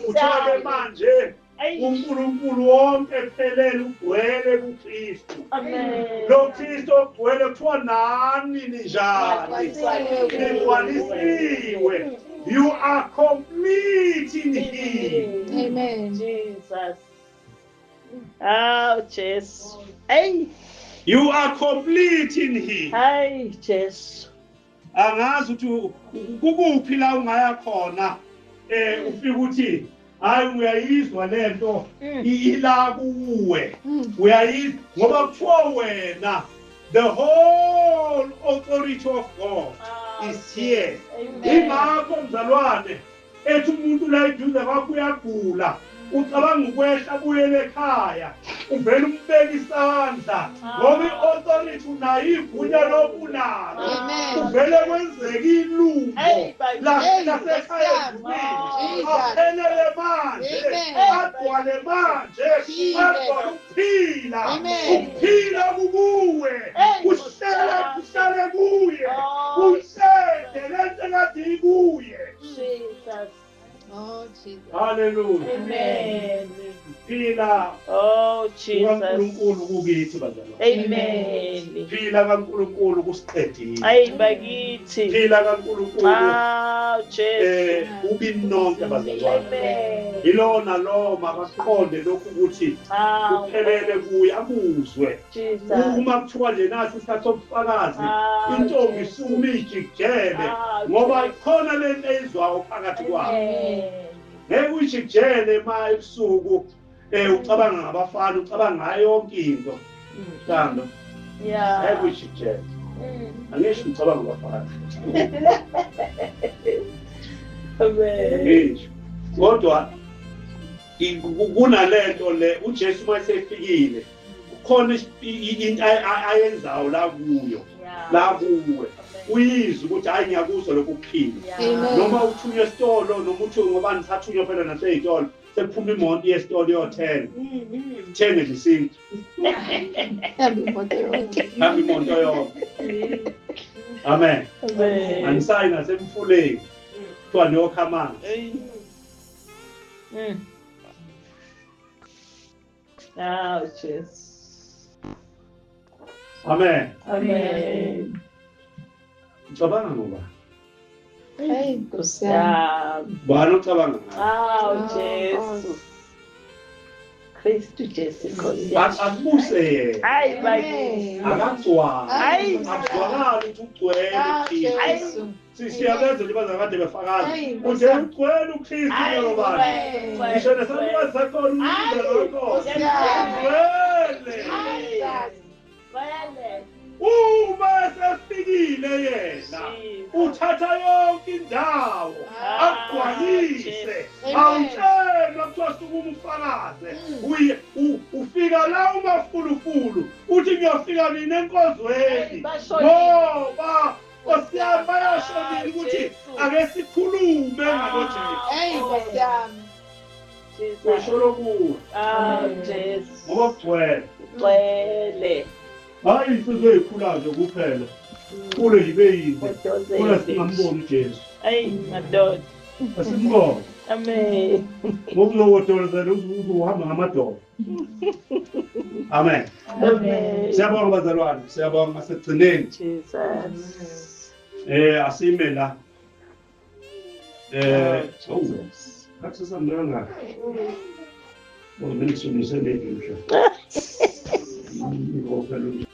Uthole manje uNkulunkulu wonke ephelele ugcwele kuKristu. Lo Kristu ogcwele kuthiwa nani ninjani? Nigcwalisiwe. You are complete in him. Amen. Jesus. Oh Jesus. Hey. You are complete in him. Hey Jesus. Angazi ukuthi kukuphi la ungaya khona ufika uthi hayi uyayizwa lento ila kuwe. Uyayizwa ngoba kuthiwa wena the whole authority of God is here. Ingakho mzalwane ethi umuntu la eduze kwakho uyagula, ucabanga ukwehla abuyele ekhaya, uvele umbeke isandla ngoba i-authority unayo, igunya lokunalo. Uvele kwenzeke ilungo lasekhaya ezulwini, aphelele manje, agcwale manje, agcwale ukuphila. Ukuphila kukuwe, kuhlele kuhlale kuye, kuhlele lento ekade ikuye. Jesus. Oh Jesus. Hallelujah. Amen. Phila. Oh Jesus. uNkulunkulu kukithi bazalwane. Amen. Phila kaNkulunkulu kusiqedile. Ayi bakithi. Phila kaNkulunkulu. Ah Jesu. Ubini nonke bazalwane. Amen. Yilona lo makaqonde lokhu ukuthi uphelele kuye akuzwe. Jesus. Uma kuthiwa nje nasi isikhathi sobufakazi, intombi isukume ijikijele ngoba khona lento eyizwayo phakathi kwayo. Ngeke uyijikijele ma ebusuku ucabanga ngabafana, ucabanga ngayo yonke into. Thando. Yeah. Ngeke uyijikijele. Angisho ucabanga ngabafana. Amen. Ngisho. Kodwa kunalento le uJesu masefikile khona into ayenzayo la kuyo, la kuwe. Uyizwa ukuthi hayi ngiyakuzwa lokhu kuphila. Noma uthunywe esitolo noma uthunywe ngoba nisathunywa phela naseyitolo, sekuphuma imoto yesitolo iyothenga. Thenge nje isintu. Hamba imoto yonke. Hamba imoto yonke. Amen. Anisayi nasemfuleni. Kuthiwa niyokha amanzi. Oh, Jesus. Amen. Amen. Ucabanga ngoba? Hey, Nkosi yami. Bani ucabanga ngaye? Oh, Jesu. Kristu Jesu Nkosi yami. Akubuse yena. Hayi bakithi. Akagcwali. Hayi. Akugcwakali ukuthi ugcwele uKristu. Siyabenza nje bazakade befakaza. Hayi, Uthe ugcwele uKristu ngobani? Ngisho nesalukazi sakhona umzalwane wakhona. Ugcwele. Uma sefikile yena, uthatha yonke indawo. Ugcwalise. Awutshelwa kuthiwa sukuma ufakaze. Uye ufika la umafulufulu uthi ngiyofika nini enkonzweni. Ngoba Nkosi yami bayasho nini ukuthi ake sikhulume ngalo Jesu. Hey Nkosi yami. Kusho lokuwe. Ah Jesu. Ngoba kugcwele. Kugcwele. Hayi insizwa eyikhula nje kuphela. Kule nje ibe yinde. Kule singamboni uJesu. Ayi madoda. Asimbone. Amen. Ngokuzokodolozela uzohamba ngamadolo. Amen. Amen. Siyabonga bazalwane, siyabonga sekugcineni. Jesus. Asime la. Oh, Oh, Jesus. kathi sesandanga. Oh, mina ngisebenzise le nje. Ngikho phela.